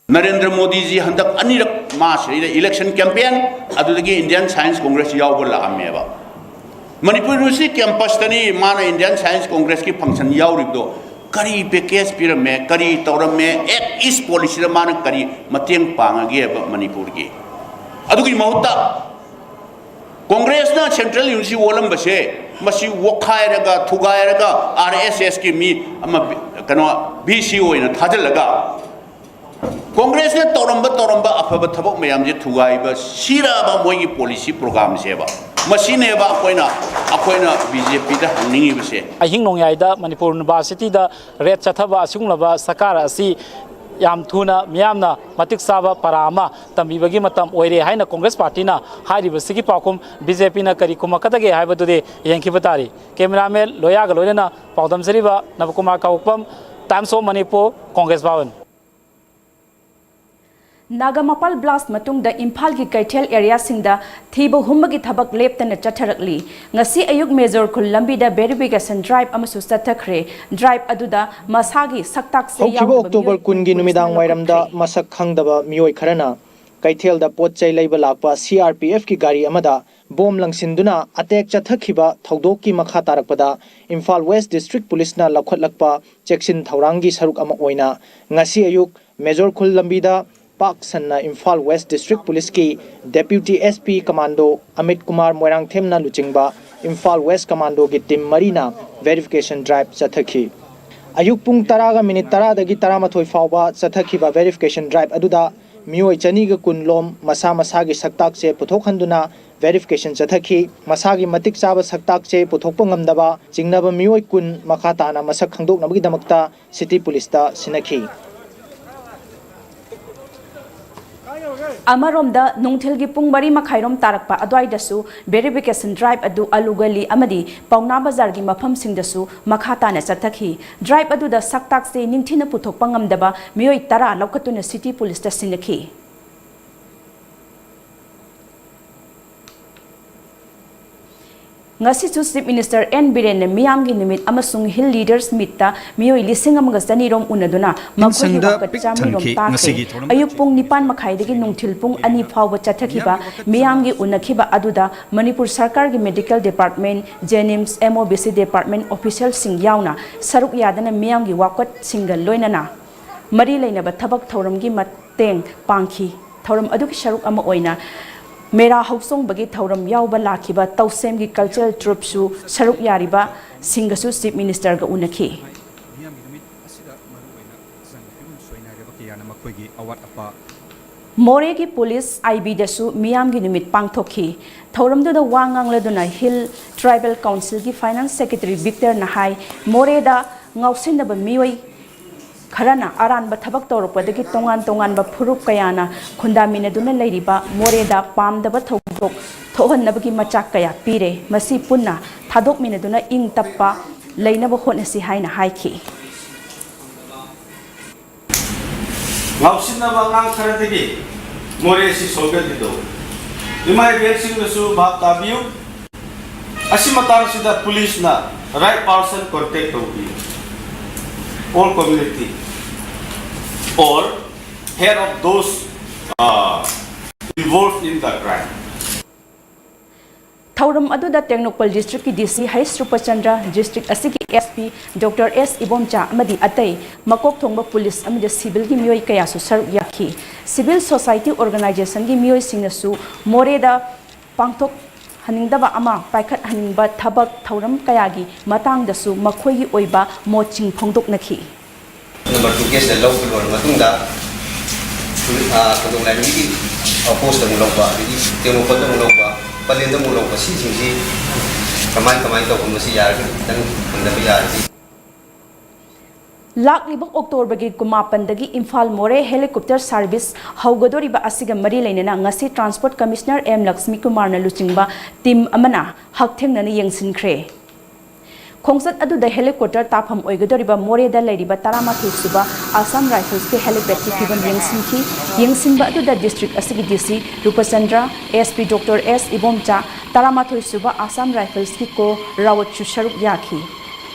ꯅꯔꯦꯟꯗ꯭ꯔ ꯃꯣꯗꯤꯖꯤ ꯍꯟꯗꯛ ꯑꯅꯤꯔꯛ ꯃꯥ ꯁꯤꯗꯩꯗ ꯏꯂꯦꯛꯁꯟ ꯀꯦꯝꯄꯦꯟ, ꯑꯗꯨꯗꯒꯤ ꯏꯟꯗꯤꯌꯟ ꯁꯥꯏꯟꯁ ꯀꯣꯡꯒ꯭ꯔꯦꯁ ꯌꯥꯎꯕ ꯂꯥꯛꯑꯝꯃꯦꯕ꯫ ꯃꯅꯤꯄꯨꯔ ꯌꯨꯅꯤꯚꯔꯁꯤꯇꯤ ꯀꯦꯝꯄꯁꯇꯅꯤ ꯃꯥꯅ ꯏꯟꯗꯤꯌꯟ ꯁꯥꯏꯟꯁ ꯀꯣꯡꯒ꯭ꯔꯦꯁꯀꯤ ꯐꯪꯁꯟ ꯌꯥꯎꯔꯤꯕꯗꯣ꯫ ꯀꯔꯤ package ꯄꯤꯔꯝꯃꯦ, ꯀꯔꯤ ꯇꯧꯔꯝꯃꯦ, Act East policyꯗ ꯃꯥꯅ ꯀꯔꯤ ꯃꯇꯦꯡ ꯄꯥꯡꯉꯒꯦ ꯍꯥꯏꯕ ꯃꯅꯤꯄꯨꯔꯒꯤ? ꯑꯗꯨꯒꯤ ꯃꯍꯨꯠꯇ ꯀꯣꯡꯒ꯭ꯔꯦꯁꯅ Central University ꯑꯣꯜꯂꯝꯕꯁꯦ, ꯃꯁꯤ ꯋꯣꯛꯈꯥꯏꯔꯒ ꯊꯨꯒꯥꯏꯔꯒ RSSꯀꯤ ꯃꯤ ꯑꯃ, ꯀꯩꯅꯣ, VC ꯑꯣꯏꯅ ꯊꯥꯖꯤꯜꯂꯒ ꯀꯣꯡꯒ꯭ꯔꯦꯁꯅ ꯇꯧꯔꯝꯕ, ꯇꯧꯔꯝꯕ ꯑꯐꯕ ꯊꯕꯛ ꯃꯌꯥꯝꯁꯦ ꯊꯨꯒꯥꯏꯕ, ꯁꯤꯔꯕ ꯃꯣꯏꯒꯤ policy programꯁꯦꯕ꯫ ꯃꯁꯤꯅꯦꯕ ꯑꯩꯈꯣꯏꯅ, ꯑꯩꯈꯣꯏꯅ BJPꯗ ꯍꯪꯅꯤꯡꯉꯤꯕꯁꯦ꯫ ꯑꯍꯤꯡ ꯅꯣꯡꯌꯥꯏꯗ ꯃꯅꯤꯄꯨꯔ Universityꯗ raid ꯆꯠꯊꯕ ꯑꯁꯤꯒꯨꯝꯂꯕ ꯁꯔꯀꯥꯔ ꯑꯁꯤ ꯌꯥꯝ ꯊꯨꯅ ꯃꯤꯌꯥꯝꯅ ꯃꯇꯤꯛ ꯆꯥꯕ ꯄꯔꯥ ꯑꯃ ꯇꯝꯕꯤꯕꯒꯤ ꯃꯇꯝ ꯑꯣꯏꯔꯦ ꯍꯥꯏꯅ ꯀꯣꯡꯒ꯭ꯔꯦꯁ ꯄꯥꯔꯇꯤꯅ ꯍꯥꯏꯔꯤꯕꯁꯤꯒꯤ ꯄꯥꯎꯈꯨꯝ BJPꯅ ꯀꯔꯤ ꯈꯨꯝꯃꯛꯀꯗꯒꯦ ꯍꯥꯏꯕꯗꯨꯗꯤ ꯌꯦꯡꯈꯤꯕ ꯇꯥꯔꯤ꯫ Cameraman ꯂꯣꯌꯥꯒ ꯂꯣꯏꯅꯅ ꯄꯥꯎꯗꯝꯖꯔꯤꯕ ꯅꯕꯀꯨꯃꯥꯔ ꯀꯥꯎꯛꯄꯝ, Times of Manipur, Congress ꯚꯕꯟ꯫ Nagampal blast ꯃꯇꯨꯡꯗ ꯏꯝꯐꯥꯜꯒꯤ ꯀꯩꯊꯦꯜ areaꯁꯤꯡꯗ ꯊꯤꯕ ꯍꯨꯝꯕꯒꯤ ꯊꯕꯛ ꯂꯦꯞꯇꯅ ꯆꯠꯊꯔꯛꯂꯤ꯫ ꯉꯁꯤ ꯑꯌꯨꯛ ꯃꯦꯖꯣꯔ ꯈꯨꯜ ꯂꯝꯕꯤꯗ verification drive ꯑꯃꯁꯨ ꯆꯠꯊꯈ꯭ꯔꯦ꯫ Drive ꯑꯗꯨꯗ ꯃꯁꯥꯒꯤ ꯁꯛꯇꯥꯛꯁꯦ ꯍꯧꯈꯤꯕ ꯌꯥꯎꯗꯕ October ꯃꯤꯑꯣꯏ ꯀꯨꯟꯒꯤ ꯀꯨꯟ ꯅꯨꯃꯤꯗꯥꯡ ꯄꯨꯂꯤꯁꯅ ꯋꯥꯏꯔꯝꯗ ꯂꯧꯈꯠꯈ꯭ꯔꯦ꯫ ꯃꯁꯛ ꯈꯪꯗꯕ ꯃꯤꯑꯣꯏ ꯈꯔꯅ ꯀꯩꯊꯦꯜꯗ ꯄꯣꯠ ꯆꯩ ꯂꯩꯕ ꯂꯥꯛꯄ CRPFꯀꯤ ꯒꯥꯔꯤ ꯑꯃꯗ bomb ꯂꯪꯁꯤꯟꯗꯨꯅ attack ꯆꯠꯊꯈꯤꯕ ꯊꯧꯗꯣꯛꯀꯤ ꯃꯈꯥ ꯇꯥꯔꯛꯄꯗ ꯏꯝꯐꯥꯜ West District Policeꯅ ꯂꯧꯈꯠꯂꯛꯄ ꯆꯦꯛꯁꯤꯟ ꯊꯧꯔꯥꯡꯒꯤ ꯁꯔꯨꯛ ꯑꯃ ꯑꯣꯏꯅ ꯉꯁꯤ ꯑꯌꯨꯛ ꯃꯦꯖꯣꯔ ꯈꯨꯜ ꯂꯝꯕꯤꯗ ꯄꯥꯛ ꯁꯟꯅ Imphal West District Policeꯀꯤ Deputy SP Commando Amit Kumar ꯃꯣꯏꯔꯥꯡꯊꯦꯝꯅ ꯂꯨꯆꯤꯡꯕ ꯏꯝꯐꯥꯜ West Commandoꯒꯤ team ꯃꯔꯤꯅ verification drive ꯆꯠꯊꯈꯤ꯫ ꯑꯌꯨꯛ ꯄꯨꯡ ꯇꯔꯥꯒ minute ꯇꯔꯥꯗꯒꯤ ꯇꯔꯥꯃꯥꯊꯣꯏ ꯐꯥꯎꯕ ꯆꯠꯊꯈꯤꯕ verification drive ꯑꯗꯨꯗ ꯃꯤꯑꯣꯏ ꯆꯅꯤꯒ ꯀꯨꯟ ꯂꯣꯝ ꯃꯁꯥ ꯃꯁꯥꯒꯤ ꯁꯛꯇꯥꯛꯁꯦ ꯄꯨꯊꯣꯛꯍꯟꯗꯨꯅ verification ꯆꯠꯊꯈꯤ꯫ ꯃꯁꯥꯒꯤ ꯃꯇꯤꯛ ꯆꯥꯕ ꯁꯛꯇꯥꯛꯁꯦ ꯄꯨꯊꯣꯛꯄ ꯉꯝꯗꯕ ꯆꯤꯡꯅꯕ ꯃꯤꯑꯣꯏ ꯀꯨꯟ ꯃꯈꯥ ꯇꯥꯅ ꯃꯁꯛ ꯈꯪꯗꯣꯛꯅꯕꯒꯤꯗꯃꯛꯇ City Policeꯇ ꯁꯤꯟꯅꯈꯤ꯫ ꯑꯃꯔꯣꯝꯗ ꯅꯨꯡꯊꯤꯜꯒꯤ ꯄꯨꯡ ꯃꯔꯤ ꯃꯈꯥꯏꯔꯣꯝ ꯇꯥꯔꯛꯄ ꯑꯗꯨꯋꯥꯏꯗꯁꯨ verification drive ꯑꯗꯨ ꯑꯂꯨ ꯒꯂꯤ ꯑꯃꯗꯤ ꯄꯥꯎꯅꯥ ꯕꯖꯥꯔꯒꯤ ꯃꯐꯝꯁꯤꯡꯗꯁꯨ ꯃꯈꯥ ꯇꯥꯅ ꯆꯠꯊꯈꯤ꯫ Drive ꯑꯗꯨꯗ ꯁꯛꯇꯥꯛꯁꯦ ꯅꯤꯡꯊꯤꯅ ꯄꯨꯊꯣꯛꯄ ꯉꯝꯗꯕ ꯃꯤꯑꯣꯏ ꯇꯔꯥ ꯂꯧꯈꯠꯇꯨꯅ City Policeꯇ ꯁꯤꯟꯅꯈꯤ꯫ ꯉꯁꯤꯁꯨ Chief Minister N ꯕꯤꯔꯦꯟꯅ ꯃꯤꯌꯥꯝꯒꯤ ꯅꯨꯃꯤꯠ ꯑꯃꯁꯨꯡ Hill Leaders Meetꯇ ꯃꯤꯑꯣꯏ ꯂꯤꯁꯤꯡ ꯑꯃꯒ ꯆꯅꯤꯔꯣꯝ ꯎꯅꯗꯨꯅ ꯃꯈꯣꯏꯒꯤ ꯏꯟꯁꯪꯗ ꯋꯥꯀꯠ ꯄꯤꯛ ꯆꯥꯃꯤꯔꯣꯝ ꯊꯟꯈꯤ꯫ ꯇꯥꯈ꯭ꯔꯦ꯫ ꯉꯁꯤꯒꯤ ꯊꯧꯔꯝ ꯑꯌꯨꯛ ꯄꯨꯡ ꯅꯤꯄꯥꯟ ꯃꯈꯥꯏꯗꯒꯤ ꯅꯨꯡꯊꯤꯜ ꯄꯨꯡ ꯑꯅꯤ ꯐꯥꯎꯕ ꯆꯠꯊꯈꯤꯕ ꯃꯤꯌꯥꯝꯒꯤ ꯎꯅꯈꯤꯕ ꯑꯗꯨꯗ ꯃꯅꯤꯄꯨꯔ ꯁꯔꯀꯥꯔꯒꯤ Medical Department, JNIMS, MOBC Department officialꯁꯤꯡ ꯌꯥꯎꯅ ꯁꯔꯨꯛ ꯌꯥꯗꯅ ꯃꯤꯌꯥꯝꯒꯤ ꯋꯥꯀꯠꯁꯤꯡꯒ ꯂꯣꯏꯅꯅ ꯃꯔꯤ ꯂꯩꯅꯕ ꯊꯕꯛ ꯊꯧꯔꯝꯒꯤ ꯃꯇꯦꯡ ꯄꯥꯡꯈꯤ꯫ ꯊꯧꯔꯝ ꯑꯗꯨꯒꯤ ꯁꯔꯨꯛ ꯑꯃ ꯑꯣꯏꯅ ꯃꯦꯔꯥ ꯍꯧꯆꯣꯡꯕꯒꯤ ꯊꯧꯔꯝ ꯌꯥꯎꯕ ꯂꯥꯛꯈꯤꯕ ꯇꯧꯁꯦꯝꯒꯤ cultural troupeꯁꯨ ꯁꯔꯨꯛ ꯌꯥꯔꯤꯕꯁꯤꯡꯒꯁꯨ Chief Ministerꯒ ꯎꯅꯈꯤ꯫ ꯃꯤꯌꯥꯝꯒꯤ ꯅꯨꯃꯤꯠ ꯑꯁꯤꯗ ꯃꯔꯨꯑꯣꯏꯅ ꯆꯪꯕ ꯐꯤꯕꯝ ꯁꯣꯏꯅꯥꯏꯔꯕ ꯀꯌꯥꯅ ꯃꯈꯣꯏꯒꯤ ꯑꯋꯥꯠ ꯑꯄꯥ ꯃꯣꯔꯦꯒꯤ ꯄꯨꯂꯤꯁ IBꯗꯁꯨ ꯃꯤꯌꯥꯝꯒꯤ ꯅꯨꯃꯤꯠ ꯄꯥꯡꯊꯣꯛꯈꯤ꯫ ꯊꯧꯔꯝꯗꯨꯗ ꯋꯥ ꯉꯥꯡꯂꯗꯨꯅ Hill Tribal Councilꯒꯤ Finance Secretary Victorꯅ ꯍꯥꯏ, ꯃꯣꯔꯦꯗ ꯉꯥꯎꯁꯤꯟꯅꯕ ꯃꯤꯑꯣꯏ ꯈꯔꯅ ꯑꯔꯥꯟꯕ ꯊꯕꯛ ꯇꯧꯔꯛꯄꯗꯒꯤ ꯇꯣꯉꯥꯟ ꯇꯣꯉꯥꯟꯕ ꯐꯨꯔꯨꯞ ꯀꯌꯥꯅ ꯈꯨꯟꯗꯥꯃꯤꯟꯅꯗꯨꯅ ꯂꯩꯔꯤꯕ ꯃꯣꯔꯦꯗ ꯄꯥꯝꯗꯕ ꯊꯧꯗꯣꯛ ꯊꯣꯛꯍꯟꯅꯕꯒꯤ ꯃꯆꯥꯛ ꯀꯌꯥ ꯄꯤꯔꯦ꯫ ꯃꯁꯤ ꯄꯨꯟꯅ ꯊꯥꯗꯣꯛꯃꯤꯟꯅꯗꯨꯅ ꯏꯪ ꯇꯞꯄ ꯂꯩꯅꯕ ꯍꯣꯠꯅꯁꯤ ꯍꯥꯏꯅ ꯍꯥꯏꯈꯤ꯫ ꯉꯥꯎꯁꯤꯟꯅꯕ ꯑꯉꯥꯡ ꯈꯔꯗꯒꯤ ꯃꯣꯔꯦ ꯑꯁꯤ ꯁꯣꯏꯒꯠꯂꯤꯗꯣ ꯏꯃꯥ ꯏꯕꯦꯟꯁꯤꯡꯅꯁꯨ ꯚꯥꯞ ꯇꯥꯕꯤꯌꯨ꯫ ꯑꯁꯤ ꯃꯇꯥꯡꯁꯤꯗ ꯄꯨꯂꯤꯁꯅ right person contact ꯇꯧꯕꯤꯌꯨ, all community or head of those uh, involved in the crime. ꯊꯧꯔꯝ ꯑꯗꯨꯗ Tengnoupal districtꯀꯤ DC H Rupachandra, district ꯑꯁꯤꯒꯤ SP Doctor S ꯏꯕꯣꯝꯆꯥ ꯑꯃꯗꯤ ꯑꯇꯩ ꯃꯀꯣꯛ ꯊꯣꯡꯕ ꯄꯨꯂꯤꯁ ꯑꯃꯗꯤ civilꯒꯤ ꯃꯤꯑꯣꯏ ꯀꯌꯥꯁꯨ ꯁꯔꯨꯛ ꯌꯥꯈꯤ꯫ Civil society organizationꯒꯤ ꯃꯤꯑꯣꯏꯁꯤꯡꯅꯁꯨ ꯃꯣꯔꯦꯗ ꯄꯥꯡꯊꯣꯛꯍꯟꯅꯤꯡꯗꯕ ꯑꯃ ꯄꯥꯏꯈꯠꯍꯟꯅꯤꯡꯕ ꯊꯕꯛ ꯊꯧꯔꯝ ꯀꯌꯥꯒꯤ ꯃꯇꯥꯡꯗꯁꯨ ꯃꯈꯣꯏꯒꯤ ꯑꯣꯏꯕ ꯃꯣꯠꯁꯤꯡ ꯐꯣꯡꯗꯣꯛꯅꯈꯤ꯫ Number two caseꯇ ꯂꯧꯕ ꯂꯣꯏꯔꯕ ꯃꯇꯨꯡꯗ, ꯑ, ꯈꯣꯡꯖꯣꯝ ꯂꯥꯏꯅꯤꯡꯒꯤ, ꯑ, postꯇ ꯑꯃꯨꯛ ꯂꯧꯕ, ꯑꯗꯒꯤ ꯇꯦꯡꯅꯧꯄꯜꯗ ꯑꯃꯨꯛ ꯂꯧꯕ, ꯄꯂꯦꯟꯗ ꯑꯃꯨꯛ ꯂꯧꯕ, ꯁꯤꯁꯤꯡꯁꯤ ꯀꯃꯥꯏ ꯀꯃꯥꯏ ꯇꯧꯕ, ꯃꯁꯤ ꯌꯥꯔꯒꯗꯤ ꯈꯤꯇꯪ ꯍꯪꯅꯕ ꯌꯥꯔꯗꯤ꯫ ꯂꯥꯛꯂꯤꯕ Octoberꯒꯤ ꯀꯨꯟꯃꯥꯄꯟꯗꯒꯤ ꯏꯝꯐꯥꯜ ꯃꯣꯔꯦ helicopter service ꯍꯧꯒꯗꯧꯔꯤꯕ ꯑꯁꯤꯒ ꯃꯔꯤ ꯂꯩꯅꯅ ꯉꯁꯤ Transport Commissioner M ꯂꯛꯁꯃꯤ ꯀꯨꯃꯥꯔꯅ ꯂꯨꯆꯤꯡꯕ team ꯑꯃꯅ ꯍꯛꯊꯦꯡꯅꯅ ꯌꯦꯡꯁꯤꯟꯈ꯭ꯔꯦ꯫ ꯈꯣꯡꯆꯠ ꯑꯗꯨꯗ helicopter ꯇꯥꯐꯝ ꯑꯣꯏꯒꯗꯧꯔꯤꯕ ꯃꯣꯔꯦꯗ ꯂꯩꯔꯤꯕ ꯇꯔꯥꯃꯥꯊꯣꯏ ꯁꯨꯕ Assam Riflesꯀꯤ helipadꯀꯤ ꯐꯤꯕꯝ ꯌꯦꯡꯁꯤꯟꯈꯤ꯫ ꯌꯦꯡꯁꯤꯟꯕ ꯑꯗꯨꯗ district ꯑꯁꯤꯒꯤ DC ꯔꯨꯄꯆꯟꯗ꯭ꯔ, SP Doctor S Ibomcha, ꯇꯔꯥꯃꯥꯊꯣꯏ ꯁꯨꯕ ꯑꯁꯥꯝ ꯔꯥꯏꯐꯜꯁꯀꯤ ꯀꯣ ꯔꯥꯋꯠꯁꯨ ꯁꯔꯨꯛ ꯌꯥꯈꯤ꯫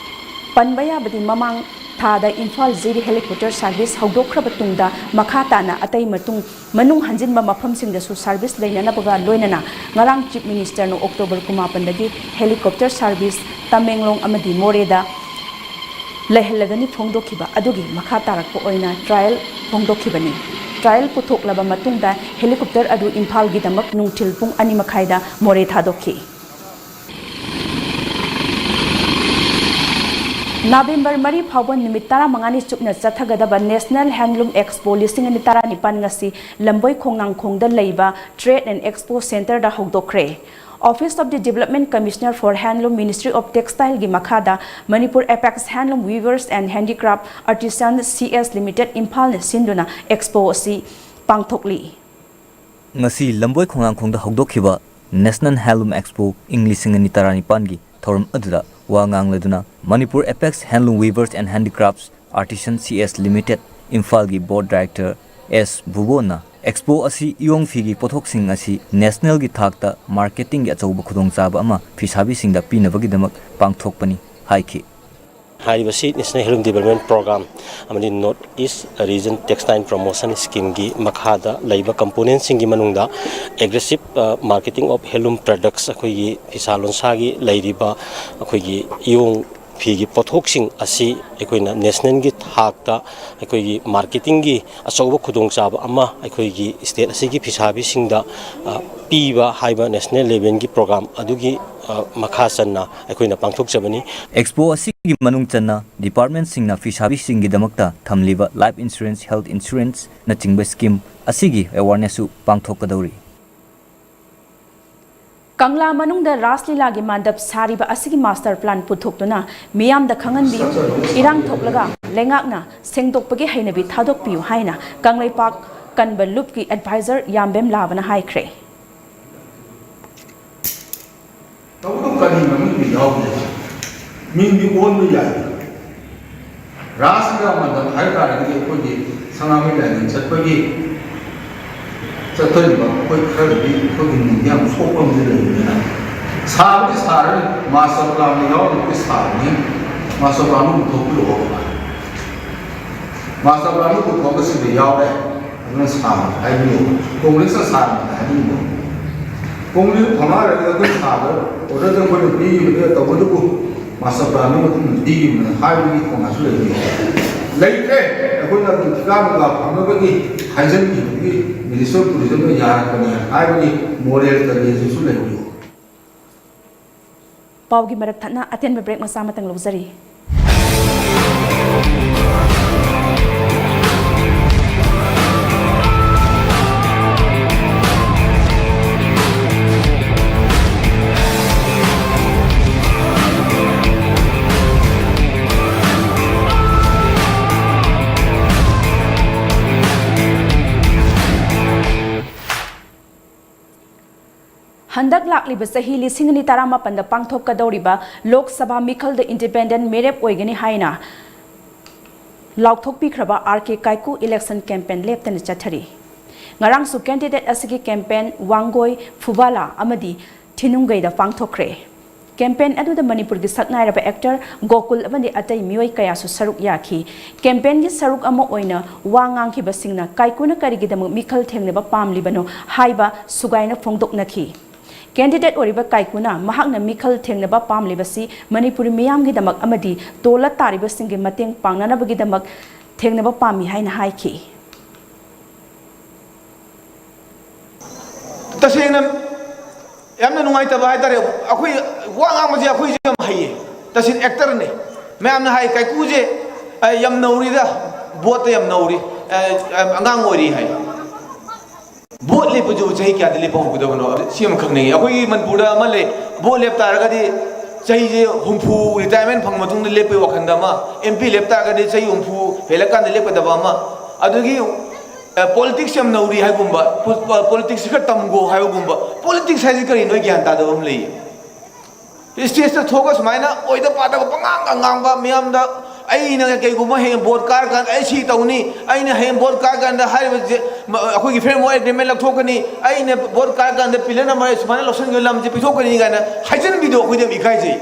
ꯄꯟꯕ ꯌꯥꯕꯗꯤ, ꯃꯃꯥꯡ ꯊꯥꯗ ꯏꯝꯐꯥꯜ ꯖꯤꯔꯤ helicopter service ꯍꯧꯗꯣꯛꯈ꯭ꯔꯕ ꯇꯨꯡꯗ ꯃꯈꯥ ꯇꯥꯅ ꯑꯇꯩ ꯃꯇꯨꯡ ꯃꯅꯨꯡ ꯍꯟꯖꯤꯟꯕ ꯃꯐꯝꯁꯤꯡꯗꯁꯨ service ꯂꯩꯅꯅꯕꯒ ꯂꯣꯏꯅꯅ ꯉꯔꯥꯡ Chief Minister ꯅ October ꯀꯨꯟꯃꯥꯄꯟꯗꯒꯤ helicopter service ꯇꯃꯦꯡꯂꯣꯡ ꯑꯃꯗꯤ ꯃꯣꯔꯦꯗ ꯂꯩꯍꯜꯂꯒꯅꯤ ꯐꯣꯡꯗꯣꯛꯈꯤꯕ ꯑꯗꯨꯒꯤ ꯃꯈꯥ ꯇꯥꯔꯛꯄ ꯑꯣꯏꯅ trial ꯐꯣꯡꯗꯣꯛꯈꯤꯕꯅꯤ꯫ Trial ꯄꯨꯊꯣꯛꯂꯕ ꯃꯇꯨꯡꯗ helicopter ꯑꯗꯨ ꯏꯝꯐꯥꯜꯒꯤꯗꯃꯛ ꯅꯨꯡꯊꯤꯜ ꯄꯨꯡ ꯑꯅꯤ ꯃꯈꯥꯏꯗ ꯃꯣꯔꯦ ꯊꯥꯗꯣꯛꯈꯤ꯫ ꯅꯕꯦꯝꯕꯔ ꯃꯔꯤ ꯐꯥꯎꯕ ꯅꯨꯃꯤꯠ ꯇꯔꯥꯃꯉꯥꯅꯤ ꯆꯨꯞꯅ ꯆꯠꯊꯒꯗꯕ National Handloom Expo ꯂꯤꯁꯤꯡ ꯑꯅꯤ ꯇꯔꯥꯅꯤꯄꯥꯟ ꯉꯁꯤ ꯂꯝꯕꯣꯏ ꯈꯣꯡꯅꯥꯡꯈꯣꯡꯗ ꯂꯩꯕ Trade and Expo Centre the ꯍꯧꯗꯣꯛꯈ꯭ꯔꯦ꯫ Office of the Development Commissioner for Handloom, Ministry of Textile ꯒꯤ ꯃꯈꯥꯗ Manipur Apex Handloom Weavers and Handicraft Artisans C S Limited ꯏꯝꯐꯥꯜꯅ ꯁꯤꯟꯗꯨꯅ expo ꯑꯁꯤ ꯄꯥꯡꯊꯣꯛꯂꯤ꯫ ꯉꯁꯤ ꯂꯝꯕꯣꯏ ꯈꯣꯡꯅꯥꯡꯈꯣꯡꯗ ꯍꯧꯗꯣꯛꯈꯤꯕ National Handloom Expo ꯏꯪ ꯂꯤꯁꯤꯡ ꯑꯅꯤ ꯇꯔꯥꯅꯤꯄꯥꯟꯒꯤ ꯊꯧꯔꯝ ꯑꯗꯨꯗ ꯋꯥ ꯉꯥꯡꯂꯗꯨꯅ Manipur Apex Handloom Weavers and Handicrafts Artisan C S Limited ꯏꯝꯐꯥꯜꯒꯤ Board Director ꯑꯦꯁ ꯚꯨꯕꯣꯟꯅ expo ꯑꯁꯤ ꯏꯌꯣꯡ ꯐꯤꯒꯤ ꯄꯣꯠꯊꯣꯛꯁꯤꯡ ꯑꯁꯤ national ꯒꯤ ꯊꯥꯛꯇ marketing ꯒꯤ ꯑꯆꯧꯕ ꯈꯨꯗꯣꯡꯆꯥꯕ ꯑꯃ ꯐꯤꯁꯥꯕꯤꯁꯤꯡꯗ ꯄꯤꯅꯕꯒꯤꯗꯃꯛ ꯄꯥꯡꯊꯣꯛꯄꯅꯤ ꯍꯥꯏꯈꯤ꯫ ꯍꯥꯏꯔꯤꯕꯁꯤ National Handloom Development Program ꯑꯃꯗꯤ North East Region Textile Promotion Scheme ꯒꯤ ꯃꯈꯥꯗ ꯂꯩꯕ component ꯁꯤꯡꯒꯤ ꯃꯅꯨꯡꯗ aggressive, ꯑ, marketing of handloom products, ꯑꯩꯈꯣꯏꯒꯤ ꯐꯤꯁꯥ ꯂꯣꯟꯁꯥꯒꯤ ꯂꯩꯔꯤꯕ ꯑꯩꯈꯣꯏꯒꯤ ꯏꯌꯣꯡ ꯐꯤꯒꯤ ꯄꯣꯠꯊꯣꯛꯁꯤꯡ ꯑꯁꯤ ꯑꯩꯈꯣꯏꯅ national ꯒꯤ ꯊꯥꯛꯇ ꯑꯩꯈꯣꯏꯒꯤ marketing ꯒꯤ ꯑꯆꯧꯕ ꯈꯨꯗꯣꯡꯆꯥꯕ ꯑꯃ ꯑꯩꯈꯣꯏꯒꯤ state ꯑꯁꯤꯒꯤ ꯐꯤꯁꯥꯕꯤꯁꯤꯡꯗ, ꯑ, ꯄꯤꯕ ꯍꯥꯏꯕ national level ꯒꯤ program ꯑꯗꯨꯒꯤ, ꯑ, ꯃꯈꯥ ꯆꯟꯅ ꯑꯩꯈꯣꯏꯅ ꯄꯥꯡꯊꯣꯛꯆꯕꯅꯤ꯫ Expo ꯑꯁꯤꯒꯤ ꯃꯅꯨꯡ ꯆꯟꯅ department ꯁꯤꯡꯅ ꯐꯤꯁꯥꯕꯤꯁꯤꯡꯒꯤꯗꯃꯛꯇ ꯊꯝꯂꯤꯕ life insurance, health insurance ꯅꯆꯤꯡꯕ scheme ꯑꯁꯤꯒꯤ awareness ꯁꯨ ꯄꯥꯡꯊꯣꯛꯀꯗꯧꯔꯤ꯫ ꯀꯪꯂꯥ ꯃꯅꯨꯡꯗ ꯔꯥꯁ ꯂꯤꯂꯥꯒꯤ ꯃꯥꯟꯗꯞ ꯁꯥꯔꯤꯕ ꯑꯁꯤꯒꯤ master plan ꯄꯨꯊꯣꯛꯇꯨꯅ ꯃꯤꯌꯥꯝꯗ ꯈꯪꯍꯟꯕꯤꯌꯨ, ꯏꯔꯥꯡ ꯊꯣꯛꯂꯒ ꯂꯩꯉꯥꯛꯅ ꯁꯦꯡꯗꯣꯛꯄꯒꯤ ꯍꯩꯅꯕꯤ ꯊꯥꯗꯣꯛꯄꯤꯌꯨ ꯍꯥꯏꯅ ꯀꯪꯂꯩꯄꯥꯛ ꯀꯟꯕ ꯂꯨꯞꯀꯤ advisor ꯌꯥꯝꯕꯦꯝ ꯂꯥꯕꯅ ꯍꯥꯏꯈ꯭ꯔꯦ꯫ ꯇꯧꯕꯇꯕꯨ ꯀꯔꯤ ꯃꯃꯤꯡꯗꯤ ꯌꯥꯎꯗꯦ? ꯃꯤꯡꯗꯤ ꯑꯣꯟꯕ ꯌꯥꯏ꯫ ꯔꯥꯁ ꯂꯤꯂꯥ ꯃꯥꯟꯗꯞ ꯍꯥꯏ ꯇꯥꯔꯒꯗꯤ ꯑꯩꯈꯣꯏꯒꯤ ꯁꯅꯥꯃꯍꯤ ꯂꯥꯏꯅꯤꯡ ꯆꯠꯄꯒꯤ ꯆꯠꯊꯔꯤꯕ ꯑꯩꯈꯣꯏ ꯈꯔꯗꯤ ꯑꯩꯈꯣꯏꯒꯤ ꯅꯤꯡꯗꯤ ꯌꯥꯝ ꯁꯣꯛꯄ ꯑꯃꯁꯨ ꯂꯩꯕꯅꯤꯅ, ꯁꯥꯕꯗꯤ ꯁꯥꯔꯅꯤ, ꯃꯥꯁꯇꯔ ꯄ꯭ꯂꯥꯟꯗ ꯌꯥꯎꯔꯒꯗꯤ ꯁꯥꯔꯅꯤ, ꯃꯥꯁꯇꯔ ꯄ꯭ꯂꯥꯟꯗꯨ ꯄꯨꯊꯣꯛꯄꯤꯔꯛꯑꯣ, ꯃꯥꯁꯇꯔ ꯄ꯭ꯂꯥꯟꯗꯨ ꯄꯨꯊꯣꯛꯑꯒ ꯁꯤꯗ ꯌꯥꯎꯔꯦ, ꯑꯗꯨꯅ ꯁꯥꯔꯅꯤ ꯍꯥꯏꯕꯤꯌꯣ, ꯀꯣꯡꯒ꯭ꯔꯦꯁꯅ ꯁꯥꯔꯅꯤ ꯍꯥꯏꯕꯤꯌꯣ꯫ ꯀꯣꯡꯒ꯭ꯔꯦꯁ ꯊꯧꯅꯥ ꯂꯩꯔꯒꯗꯤ ꯑꯩꯈꯣꯏ ꯁꯥꯕ ꯑꯣꯔꯗꯔꯗ ꯑꯩꯈꯣꯏꯅ ꯄꯤꯈꯤꯕꯗ ꯇꯧꯕꯇꯕꯨ ꯃꯥꯁꯇꯔ ꯄ꯭ꯂꯥꯟꯗꯨ ꯃꯇꯨꯡ ꯄꯤꯈꯤꯕꯅꯤ ꯍꯥꯏꯕꯒꯤ ꯊꯧꯅꯥꯁꯨ ꯂꯩꯕꯤꯌꯣ꯫ ꯂꯩꯇ꯭ꯔꯦ꯫ ꯑꯩꯈꯣꯏꯅ ꯑꯗꯨꯝ ꯊꯤꯀꯥ ꯃꯨꯀꯥ ꯐꯪꯅꯕꯒꯤ ꯍꯥꯏꯖꯟꯈꯤꯕꯒꯤ ꯃꯤꯅꯤꯁꯇꯔ ꯑꯣꯐ ꯇꯨꯔꯤꯖꯝꯅ ꯌꯥꯔꯛꯄꯅꯦ ꯍꯥꯏꯕꯒꯤ ꯃꯣꯔꯦꯜ ꯀꯔꯦꯖꯇꯨꯁꯨ ꯂꯩꯕꯤꯌꯨ꯫ ꯄꯥꯎꯒꯤ ꯃꯔꯛ ꯊꯠꯅ ꯑꯇꯦꯟꯕ ꯕ꯭ꯔꯦꯛ ꯃꯆꯥ ꯑꯃꯇꯪ ꯂꯧꯖꯔꯤ꯫ ꯍꯟꯗꯛ ꯂꯥꯛꯂꯤꯕ ꯆꯍꯤ ꯂꯤꯁꯤꯡ ꯑꯅꯤ ꯇꯔꯥꯃꯥꯄꯟꯗ ꯄꯥꯡꯊꯣꯛꯀꯗꯧꯔꯤꯕ ꯂꯣꯛ ꯁꯚꯥ ꯃꯤꯈꯜꯗ ꯏꯟꯗꯤꯄꯦꯟꯗꯦꯟ ꯃꯤꯔꯦꯞ ꯑꯣꯏꯒꯅꯤ ꯍꯥꯏꯅ ꯂꯥꯎꯊꯣꯛꯄꯤꯈ꯭ꯔꯕ ꯑꯥꯔ ꯀꯦ ꯀꯥꯏꯀꯨ ꯏꯂꯦꯛꯁꯟ ꯀꯦꯝꯄꯦꯟ ꯂꯦꯞꯇꯅ ꯆꯠꯊꯔꯤ꯫ ꯉꯔꯥꯡꯁꯨ ꯀꯦꯟꯗꯤꯗꯦꯠ ꯑꯁꯤꯒꯤ ꯀꯦꯝꯄꯦꯟ ꯋꯥꯡꯒꯣꯏ, ꯐꯨꯕꯥꯂꯥ ꯑꯃꯗꯤ ꯊꯤꯅꯨꯡꯒꯩꯗ ꯄꯥꯡꯊꯣꯛꯈ꯭ꯔꯦ꯫ ꯀꯦꯝꯄꯦꯟ ꯑꯗꯨꯗ ꯃꯅꯤꯄꯨꯔꯒꯤ ꯁꯛꯅꯥꯏꯔꯕ ꯑꯦꯛꯇꯔ ꯒꯣꯀꯨꯜ ꯑꯃꯗꯤ ꯑꯇꯩ ꯃꯤꯑꯣꯏ ꯀꯌꯥꯁꯨ ꯁꯔꯨꯛ ꯌꯥꯈꯤ꯫ ꯀꯦꯝꯄꯦꯟꯒꯤ ꯁꯔꯨꯛ ꯑꯃ ꯑꯣꯏꯅ ꯋꯥ ꯉꯥꯡꯈꯤꯕꯁꯤꯡꯅ ꯀꯥꯏꯀꯨꯅ ꯀꯔꯤꯒꯤꯗꯃꯛ ꯃꯤꯈꯜ ꯊꯦꯡꯅꯕ ꯄꯥꯝꯂꯤꯕꯅꯣ ꯍꯥꯏꯕ ꯁꯨꯒꯥꯏꯅ ꯐꯣꯡꯗꯣꯛꯅꯈꯤ꯫ ꯀꯦꯟꯗꯤꯗꯦꯠ ꯑꯣꯏꯔꯤꯕ ꯀꯥꯏꯀꯨꯅ ꯃꯍꯥꯛꯅ ꯃꯤꯈꯜ ꯊꯦꯡꯅꯕ ꯄꯥꯝꯂꯤꯕꯁꯤ ꯃꯅꯤꯄꯨꯔꯤ ꯃꯤꯌꯥꯝꯒꯤꯗꯃꯛ ꯑꯃꯗꯤ ꯇꯣꯜꯂ ꯇꯥꯔꯤꯕꯁꯤꯡꯒꯤ ꯃꯇꯦꯡ ꯄꯥꯡꯅꯅꯕꯒꯤꯗꯃꯛ ꯊꯦꯡꯅꯕ ꯄꯥꯝꯃꯤ ꯍꯥꯏꯅ ꯍꯥꯏꯈꯤ꯫ ꯇꯁꯦꯡꯅ ꯌꯥꯝꯅ ꯅꯨꯡꯉꯥꯏꯇꯕ ꯍꯥꯏꯇꯥꯔꯦ꯫ ꯑꯩꯈꯣꯏ ꯋꯥ ꯉꯥꯡꯕꯁꯦ ꯑꯩꯈꯣꯏꯁꯦ ꯌꯥꯝ ꯍꯩꯌꯦ, ꯇꯁꯦꯡꯅ ꯑꯦꯛꯇꯔꯅꯦ꯫ ꯃꯌꯥꯝꯅ ꯍꯥꯏ, "ꯀꯥꯏꯀꯨꯁꯦ, ꯑ, ꯌꯥꯝ ꯅꯧꯔꯤꯗ, ꯚꯣꯠꯇ ꯌꯥꯝ ꯅꯧꯔꯤ, ꯑ, ꯑ, ꯑꯉꯥꯡ ꯑꯣꯏꯔꯤ" ꯍꯥꯏ꯫ ꯚꯣꯠ ꯂꯦꯞꯄꯁꯤꯕꯨ ꯆꯍꯤ ꯀꯌꯥꯗ ꯂꯦꯞꯄ ꯍꯧꯒꯗꯕꯅꯣ? ꯁꯤ ꯑꯃ ꯈꯪꯅꯤꯡꯉꯤ꯫ ꯑꯩꯈꯣꯏꯒꯤ ꯃꯅꯤꯄꯨꯔꯗ ꯑꯃ ꯂꯩ, ꯚꯣꯠ ꯂꯦꯞ ꯇꯥꯔꯒꯗꯤ ꯆꯍꯤꯁꯦ ꯍꯨꯝꯐꯨ ꯔꯤꯇꯥꯌꯔꯃꯦꯟ ꯐꯪꯕ ꯃꯇꯨꯡꯗ ꯂꯦꯞꯄꯒꯤ ꯋꯥꯈꯜꯗ ꯑꯃ, ꯑꯦꯝ ꯄꯤ ꯂꯦꯞ ꯇꯥꯔꯒꯗꯤ ꯆꯍꯤ ꯍꯨꯝꯐꯨ ꯍꯦꯜꯂꯀꯥꯟꯗ ꯂꯦꯞꯀꯗꯕ ꯑꯃ, ꯑꯗꯒꯤ, ꯑ, ꯄꯣꯂꯤꯇꯤꯛꯁ ꯌꯥꯝ ꯅꯧꯔꯤ ꯍꯥꯏꯒꯨꯝꯕ, ꯄꯣ-, ꯄꯣꯂꯤꯇꯤꯛꯁꯁꯤ ꯈꯔ ꯇꯝꯈꯣ ꯍꯥꯏꯕꯒꯨꯝꯕ꯫ ꯄꯣꯂꯤꯇꯤꯛꯁ ꯍꯥꯏꯁꯤ ꯀꯔꯤꯅꯣ? ꯑꯩ ꯒ꯭ꯌꯥꯟ ꯇꯥꯗꯕ ꯑꯃ ꯂꯩꯌꯦ꯫ ꯁ꯭ꯇꯦꯖꯇ ꯊꯣꯛꯑꯒ ꯁꯨꯃꯥꯏꯅ ꯑꯣꯏꯗ ꯄꯥꯗꯕ ꯄꯉꯥꯡꯗ ꯉꯥꯡꯕ, ꯃꯤꯌꯥꯝꯗ ꯑꯩꯅ ꯀꯩꯒꯨꯝꯕ ꯍꯌꯦꯡ ꯚꯣꯠ ꯀꯥꯔꯀꯥꯟꯗ ꯑꯩ ꯁꯤ ꯇꯧꯅꯤ, ꯑꯩꯅ ꯍꯌꯦꯡ ꯚꯣꯠ ꯀꯥꯔꯀꯥꯟꯗ ꯍꯥꯏꯔꯤꯕꯁꯦ, ꯃ-, ꯑꯩꯈꯣꯏꯒꯤ framework agreement ꯂꯧꯊꯣꯛꯀꯅꯤ, ꯑꯩꯅ ꯚꯣꯠ ꯀꯥꯔꯀꯥꯟꯗ pillar number ꯁꯨꯃꯥꯏꯅ ꯂꯧꯁꯤꯟꯒꯅꯤ, ꯂꯝꯁꯦ ꯄꯤꯊꯣꯛꯀꯅꯤ ꯀꯥꯏꯅ ꯍꯥꯏꯖꯤꯟꯕꯤꯗꯣ ꯑꯩꯈꯣꯏꯗꯤ ꯌꯥꯝ ꯏꯀꯥꯏꯖꯩ꯫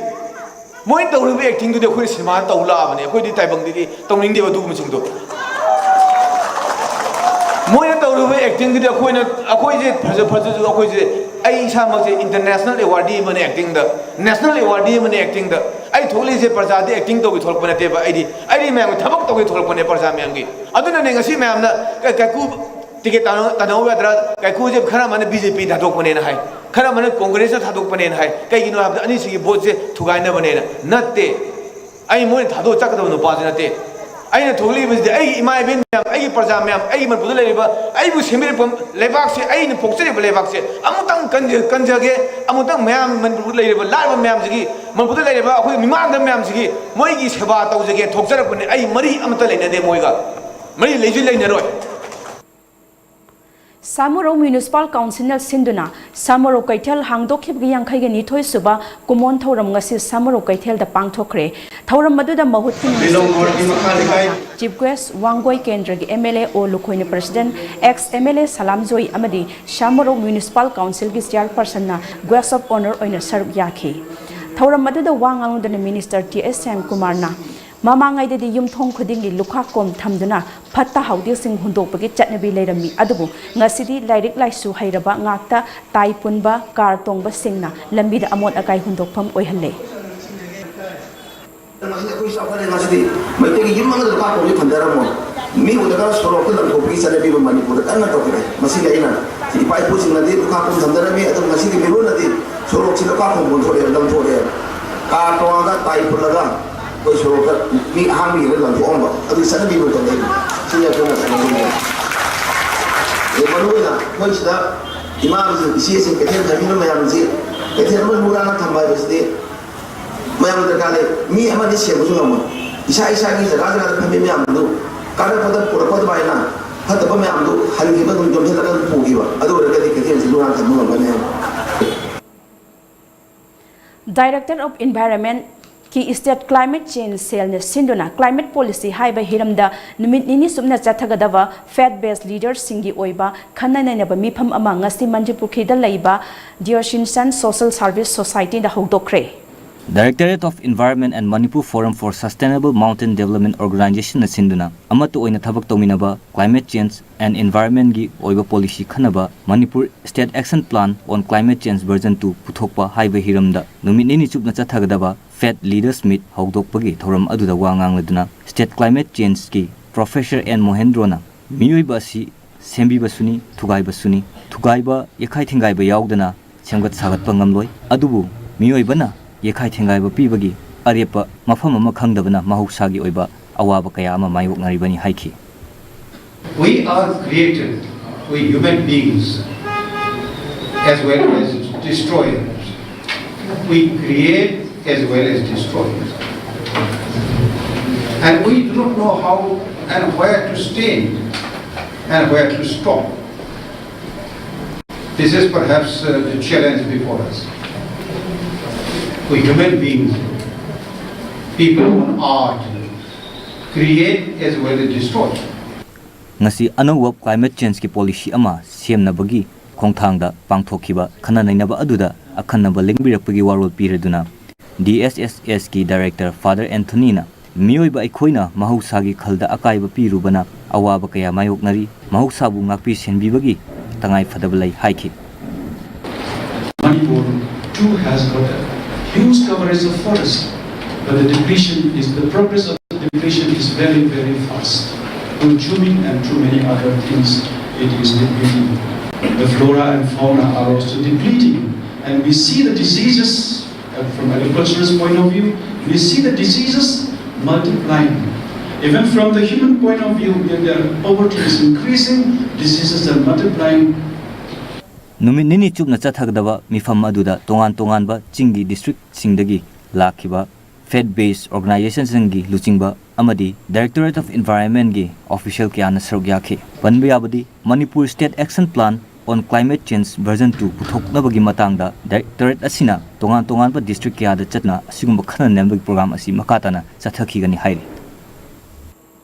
ꯃꯣꯏꯅ ꯇꯧꯔꯤꯕ actingꯗꯨꯗꯤ ꯑꯩꯈꯣꯏꯅ ꯁꯤꯅꯦꯃꯥ ꯇꯧ ꯂꯥꯛꯑꯕꯅꯦ, ꯑꯩꯈꯣꯏꯗꯤ ꯇꯥꯏꯕꯪꯗꯗꯤ ꯇꯧꯅꯤꯡꯗꯦꯕ ꯑꯗꯨꯒꯨꯝꯕꯁꯤꯡꯗꯣ꯫ ꯃꯣꯏꯅ ꯇꯧꯔꯤꯕ actingꯗꯨꯗꯤ ꯑꯩꯈꯣꯏꯅ, ꯑꯩꯈꯣꯏꯁꯦ ꯐꯖ ꯐꯖꯁꯨ ꯑꯩꯈꯣꯏꯁꯦ, ꯑꯩ ꯏꯁꯥꯃꯛꯁꯦ international awardꯗꯤ ꯑꯃꯅꯦ actingꯗ, national awardꯗꯤ ꯑꯃꯅꯦ actingꯗ꯫ ꯑꯩ ꯊꯣꯛꯂꯛꯏꯁꯦ ꯄ꯭ꯔꯖꯥꯗꯤ acting ꯇꯧꯒꯦ ꯊꯣꯛꯂꯛꯄ ꯅꯠꯇꯦꯕ꯫ ꯑꯩꯗꯤ, ꯑꯩꯗꯤ ꯃꯌꯥꯝꯒꯤ ꯊꯕꯛ ꯇꯧꯒꯦ ꯊꯣꯛꯂꯛꯄꯅꯦ, ꯄ꯭ꯔꯖꯥ ꯃꯌꯥꯝꯒꯤ꯫ ꯑꯗꯨꯅꯅꯦ ꯉꯁꯤ ꯃꯌꯥꯝꯅ ꯀ-, ꯀꯥꯏꯀꯨ ticket ꯇꯥꯟꯅ-, ꯇꯥꯟꯅꯍꯧ ꯌꯥꯗ꯭ꯔꯥ? ꯀꯥꯏꯀꯨꯁꯦ ꯈꯔ ꯑꯃꯅ BJP ꯊꯥꯗꯣꯛꯄꯅꯦꯅ ꯍꯥꯏ, ꯈꯔ ꯑꯃꯅ ꯀꯣꯡꯒ꯭ꯔꯦꯁꯇ ꯊꯥꯗꯣꯛꯄꯅꯦꯅ ꯍꯥꯏ꯫ ꯀꯩꯒꯤꯅꯣ ꯍꯥꯏꯕꯗ ꯑꯅꯤꯁꯤꯒꯤ ꯚꯣꯠꯁꯦ ꯊꯨꯒꯥꯏꯅꯕꯅꯦꯅ꯫ ꯅꯠꯇꯦ꯫ ꯑꯩ ꯃꯣꯏꯅ ꯊꯥꯗꯣꯛꯑ ꯆꯠꯀꯗꯕ ꯅꯨꯄꯥꯁꯤ ꯅꯠꯇꯦ꯫ ꯑꯩꯅ ꯊꯣꯛꯂꯛꯏꯕꯁꯤꯗꯤ ꯑꯩꯒꯤ ꯏꯃꯥ ꯏꯕꯦꯟ ꯃꯌꯥꯝ, ꯑꯩꯒꯤ ꯄ꯭ꯔꯖꯥ ꯃꯌꯥꯝ, ꯑꯩꯒꯤ ꯃꯅꯤꯄꯨꯔꯗ ꯂꯩꯔꯤꯕ, ꯑꯩꯕꯨ ꯁꯦꯝꯕꯤꯔꯛꯄ ꯂꯩꯕꯥꯛꯁꯦ, ꯑꯩꯅ ꯄꯣꯛꯆꯔꯤꯕ ꯂꯩꯕꯥꯛꯁꯦ ꯑꯃꯨꯛꯇꯪ ꯀꯟꯖ-, ꯀꯟꯖꯒꯦ, ꯑꯃꯨꯛꯇꯪ ꯃꯌꯥꯝ ꯃꯅꯤꯄꯨꯔꯗ ꯂꯩꯔꯤꯕ ꯂꯥꯏꯔꯕ ꯃꯌꯥꯝꯁꯤꯒꯤ, ꯃꯅꯤꯄꯨꯔꯗ ꯂꯩꯔꯤꯕ ꯑꯩꯈꯣꯏ ꯃꯤꯃꯥꯟꯅꯕ ꯃꯌꯥꯝꯁꯤꯒꯤ ꯃꯣꯏꯒꯤ ꯁꯦꯕꯥ ꯇꯧꯖꯒꯦ ꯊꯣꯛꯆꯔꯛꯄꯅꯦ꯫ ꯑꯩ ꯃꯔꯤ ꯑꯃꯠꯇ ꯂꯩꯅꯗꯦ ꯃꯣꯏꯒ, ꯃꯔꯤ ꯂꯩꯁꯨ ꯂꯩꯅꯔꯣꯏ꯫ ꯁꯥꯃꯨꯔꯧ ꯃ꯭ꯌꯨꯅꯤꯁꯤꯄꯥꯜ ꯀꯥꯎꯟꯁꯤꯜꯅ ꯁꯤꯟꯗꯨꯅ ꯁꯥꯃꯨꯔꯧ ꯀꯩꯊꯦꯜ ꯍꯥꯡꯗꯣꯛꯈꯤꯕꯒꯤ ꯌꯥꯡꯈꯩꯒ ꯅꯤꯊꯣꯏ ꯁꯨꯕ ꯀꯨꯃꯣꯟ ꯊꯧꯔꯝ ꯉꯁꯤ ꯁꯥꯃꯨꯔꯧ ꯀꯩꯊꯦꯜꯗ ꯄꯥꯡꯊꯣꯛꯈ꯭ꯔꯦ꯫ ꯊꯧꯔꯝ ꯑꯗꯨꯗ ꯃꯍꯨꯠ ꯁꯤꯟꯕ ꯃꯤꯂꯣꯡ ꯃꯣꯔꯇꯤ ꯃꯈꯥ ꯂꯩꯀꯥꯏ꯫ Chief Guest ꯋꯥꯡꯒꯣꯏ ꯀꯦꯟꯗ꯭ꯔꯒꯤ MLA ꯑꯣ ꯂꯨꯈꯣꯏꯅ President, ex MLA ꯁꯂꯥꯝꯖꯣꯏ ꯑꯃꯗꯤ ꯁꯥꯃꯨꯔꯧ ꯃ꯭ꯌꯨꯅꯤꯁꯤꯄꯥꯜ ꯀꯥꯎꯟꯁꯤꯜꯒꯤ Chairpersonꯅ Guest of Honour ꯑꯣꯏꯅ ꯁꯔꯨꯛ ꯌꯥꯈꯤ꯫ ꯊꯧꯔꯝ ꯑꯗꯨꯗ ꯋꯥ ꯉꯥꯡꯂꯗꯨꯅ Minister ꯇꯤ ꯑꯦꯁ ꯁ꯭ꯌꯥꯝꯀꯨꯃꯥꯔꯅ ꯃꯃꯥꯡꯉꯩꯗꯗꯤ ꯌꯨꯝꯊꯣꯡ ꯈꯨꯗꯤꯡꯒꯤ ꯂꯨꯈꯥꯛ ꯀꯣꯝ ꯊꯝꯗꯨꯅ ꯐꯠꯇ ꯍꯥꯎꯗꯤꯁꯤꯡ ꯍꯨꯟꯗꯣꯛꯄꯒꯤ ꯆꯠꯅꯕꯤ ꯂꯩꯔꯝꯃꯤ, ꯑꯗꯨꯕꯨ ꯉꯁꯤꯗꯤ ꯂꯥꯏꯔꯤꯛ ꯂꯥꯏꯁꯨ ꯍꯩꯔꯕ ꯉꯥꯛꯇ ꯇꯥꯏ ꯄꯨꯟꯕ ꯀꯥꯔ ꯇꯣꯡꯕꯁꯤꯡꯅ ꯂꯝꯕꯤꯗ ꯑꯃꯣꯠ ꯑꯀꯥꯏ ꯍꯨꯟꯗꯣꯛꯐꯝ ꯑꯣꯏꯍꯜꯂꯦ꯫ ꯃꯁꯤꯗꯤ ꯑꯩꯈꯣꯏ ꯆꯥꯎꯈꯠꯂꯦ, ꯃꯁꯤꯗꯤ ꯃꯩꯇꯩꯒꯤ ꯌꯨꯝ ꯑꯃꯗ ꯂꯨꯈꯥꯛ ꯀꯣꯝꯁꯤ ꯊꯝꯖꯔꯝꯃꯣꯏ꯫ ꯃꯤ ꯎꯗ꯭ꯔꯒ ꯁꯣꯔꯣꯛꯇ ꯂꯪꯊꯣꯛꯄꯒꯤ ꯆꯠꯅꯕꯤꯕꯨ ꯃꯅꯤꯄꯨꯔꯗ ꯀꯟꯅ ꯇꯧꯈ꯭ꯔꯦ꯫ ꯃꯁꯤꯒꯤ ꯑꯩꯅ ꯏꯄꯥ ꯏꯄꯨꯁꯤꯡꯅꯗꯤ ꯂꯨꯈꯥꯛ ꯀꯣꯝ ꯊꯝꯖꯔꯝꯃꯤ, ꯑꯗꯨ ꯉꯁꯤꯗꯤ ꯃꯤꯔꯣꯜꯅꯗꯤ ꯁꯣꯔꯣꯛꯁꯤꯗ ꯂꯨꯈꯥꯛ ꯀꯣꯝ ꯑꯣꯟꯊꯣꯔꯛꯑꯦ, ꯂꯪꯊꯣꯔꯛꯑꯦ꯫ ꯀꯥꯔ ꯇꯣꯡꯉꯒ ꯇꯥꯏ ꯄꯨꯜꯂꯒ ꯑꯩꯈꯣꯏ ꯁꯣꯔꯣꯛꯇ ꯃꯤ ꯑꯍꯥꯡꯕ ꯌꯦꯡꯉꯒ ꯂꯪꯊꯣꯛꯑꯝꯕ, ꯑꯗꯨꯒꯤ ꯆꯠꯅꯕꯤ ꯑꯃ ꯇꯧꯔꯛꯏ꯫ ꯁꯤꯅꯤ ꯑꯩꯈꯣꯏꯅ ꯇꯧꯅꯤꯡꯉꯤꯁꯦ꯫ ꯑꯗꯩ ꯃꯔꯨꯑꯣꯏꯅ ꯑꯩꯈꯣꯏ ꯁꯤꯗ ꯏꯃꯥꯁꯤꯡ, ꯏꯆꯦꯁꯤꯡ, ꯀꯩꯊꯦꯜ ꯐꯝꯃꯤꯕ ꯃꯌꯥꯝꯁꯤ, ꯀꯩꯊꯦꯜ ꯑꯃ ꯂꯨ ꯅꯥꯟꯅ ꯊꯝꯕ ꯍꯥꯏꯕꯁꯤꯗꯤ ꯃꯌꯥꯝ ꯗꯔꯀꯥꯔ ꯂꯩ꯫ ꯃꯤ ꯑꯃꯅꯤ ꯁꯦꯡꯕꯁꯨ ꯉꯝꯃꯣꯏ꯫ ꯏꯁꯥ ꯏꯁꯥꯒꯤ ꯖꯒꯥ ꯖꯒꯥꯗ ꯐꯝꯃꯤ ꯃꯌꯥꯝꯗꯨ ꯀꯥꯔꯛꯄꯗ ꯄꯨꯔꯛꯄ ꯑꯗꯨꯃꯥꯏꯅ ꯐꯠꯇꯕ ꯃꯌꯥꯝꯗꯨ ꯍꯟꯈꯤꯕ ꯑꯗꯨꯝ ꯌꯣꯝꯁꯤꯜꯂꯒ ꯑꯗꯨꯝ ꯄꯨꯈꯤꯕ꯫ ꯑꯗꯨ ꯑꯣꯏꯔꯒꯗꯤ ꯀꯩꯊꯦꯜꯁꯤ ꯂꯨ ꯅꯥꯟꯅ ꯊꯝꯕ ꯉꯝꯒꯅꯤ ꯍꯥꯏꯕ꯫ Director of Environment ꯀꯤ State Climate Change Cellꯅ ꯁꯤꯟꯗꯨꯅ Climate Policy ꯍꯥꯏꯕ ꯍꯤꯔꯝꯗ ꯅꯨꯃꯤꯠ ꯅꯤꯅꯤ ꯆꯨꯞꯅ ꯆꯠꯊꯒꯗꯕ Faith Based Leaderꯁꯤꯡꯒꯤ ꯑꯣꯏꯕ ꯈꯟꯅ ꯅꯩꯅꯕ ꯃꯤꯐꯝ ꯑꯃ ꯉꯁꯤ ꯃꯟꯇ꯭ꯔꯤꯄꯨꯈ꯭ꯔꯤꯗ ꯂꯩꯕ Diocesan Social Service Societyꯗ ꯍꯧꯗꯣꯛꯈ꯭ꯔꯦ꯫ Directorate of Environment and Manipur Forum for Sustainable Mountain Development Organizationꯅ ꯁꯤꯟꯗꯨꯅ ꯑꯃꯠꯇ ꯑꯣꯏꯅ ꯊꯕꯛ ꯇꯧꯃꯤꯟꯅꯕ, Climate Change and Environmentꯀꯤ ꯑꯣꯏꯕ policy ꯈꯟꯅꯕ, Manipur State Action Plan on Climate Change Version two ꯄꯨꯊꯣꯛꯄ ꯍꯥꯏꯕ ꯍꯤꯔꯝꯗ ꯅꯨꯃꯤꯠ ꯅꯤꯅꯤ ꯆꯨꯞꯅ ꯆꯠꯊꯒꯗꯕ Faith Leaders Meet ꯍꯧꯗꯣꯛꯄꯒꯤ ꯊꯧꯔꯝ ꯑꯗꯨꯗ ꯋꯥ ꯉꯥꯡꯂꯗꯨꯅ State Climate Changeꯀꯤ Professor N ꯃꯣꯍꯦꯟꯗ꯭ꯔꯣꯅ ꯃꯤꯑꯣꯏꯕ ꯑꯁꯤ ꯁꯦꯝꯕꯤꯕꯁꯨꯅꯤ, ꯊꯨꯒꯥꯏꯕꯁꯨꯅꯤ, ꯊꯨꯒꯥꯏꯕ, ꯌꯦꯛꯈꯥꯏ ꯊꯤꯡꯒꯥꯏꯕ ꯌꯥꯎꯗꯅ ꯁꯦꯝꯒꯠ ꯁꯥꯒꯠꯄ ꯉꯝꯂꯣꯏ꯫ ꯑꯗꯨꯕꯨ ꯃꯤꯑꯣꯏꯕꯅ ꯌꯦꯛꯈꯥꯏ ꯊꯤꯡꯒꯥꯏꯕ ꯄꯤꯕꯒꯤ ꯑꯔꯦꯞꯄ ꯃꯐꯝ ꯑꯃ ꯈꯪꯗꯕꯅ ꯃꯍꯧꯁꯥꯒꯤ ꯑꯣꯏꯕ ꯑꯋꯥꯕ ꯀꯌꯥ ꯑꯃ ꯃꯥꯌꯣꯛꯅꯔꯤꯕꯅꯤ ꯍꯥꯏꯈꯤ꯫ We are created, we human beings, as well as destroyers. We create as well as destroy. And we do not know how and where to stand and where to stop. This is perhaps uh, the challenge before us. We human beings, people on earth, create as well as destroy. ꯉꯁꯤ ꯑꯅꯧꯕ climate changeꯀꯤ policy ꯑꯃ ꯁꯦꯝꯅꯕꯒꯤ ꯈꯣꯡꯊꯥꯡꯗ ꯄꯥꯡꯊꯣꯛꯈꯤꯕ ꯈꯟꯅ ꯅꯩꯅꯕ ꯑꯗꯨꯗ ꯑꯈꯟꯅꯕ ꯂꯦꯡꯕꯤꯔꯛꯄꯒꯤ ꯋꯥꯔꯣꯜ ꯄꯤꯔꯗꯨꯅ DSSSꯀꯤ Director Father Anthonyꯅ ꯃꯤꯑꯣꯏꯕ ꯑꯩꯈꯣꯏꯅ ꯃꯍꯧꯁꯥꯒꯤ ꯈꯜꯗ ꯑꯀꯥꯏꯕ ꯄꯤꯔꯨꯕꯅ ꯑꯋꯥꯕ ꯀꯌꯥ ꯃꯥꯌꯣꯛꯅꯔꯤ, ꯃꯍꯧꯁꯥꯕꯨ ꯉꯥꯛꯄꯤ ꯁꯦꯟꯕꯤꯕꯒꯤ ꯇꯉꯥꯏ ꯐꯗꯕ ꯂꯩ ꯍꯥꯏꯈꯤ꯫ Manipur too has got a huge coverage of forest, but the depletion is, the progress of the depletion is very, very fast. Through consuming and through many other things, it is depleting. The flora and fauna are also depleting, and we see the diseases uh, from agricultural's point of view. We see the diseases multiplying. Even from the human point of view, when their poverty is increasing, diseases are multiplying. ꯅꯨꯃꯤꯠ ꯅꯤꯅꯤ ꯆꯨꯞꯅ ꯆꯠꯊꯒꯗꯕ ꯃꯤꯐꯝ ꯑꯗꯨꯗ ꯇꯣꯉꯥꯟ ꯇꯣꯉꯥꯟꯕ ꯆꯤꯡꯒꯤ districtꯁꯤꯡꯗꯒꯤ ꯂꯥꯛꯈꯤꯕ faith based organizationꯁꯤꯡꯒꯤ ꯂꯨꯆꯤꯡꯕ ꯑꯃꯗꯤ Directorate of Environmentꯀꯤ official ꯀꯌꯥꯅ ꯁꯔꯨꯛ ꯌꯥꯈꯤ꯫ ꯄꯟꯕ ꯌꯥꯕꯗꯤ Manipur State Action Plan on Climate Change Version two ꯄꯨꯊꯣꯛꯅꯕꯒꯤ ꯃꯇꯥꯡꯗ ꯗꯥꯏꯔꯦꯛꯇꯣꯔꯦꯠ ꯑꯁꯤꯅ ꯇꯣꯉꯥꯟ ꯇꯣꯉꯥꯟꯕ ꯗꯤꯁꯇ꯭ꯔꯤꯛ ꯀꯌꯥꯗ ꯆꯠꯇꯨꯅ ꯑꯁꯤꯒꯨꯝꯕ ꯈꯟꯅ ꯅꯩꯅꯕꯒꯤ ꯄ꯭ꯔꯣꯒ꯭ꯔꯥꯝ ꯑꯁꯤ ꯃꯈꯥ ꯇꯥꯅ ꯆꯠꯊꯈꯤꯒꯅꯤ ꯍꯥꯏꯔꯤ꯫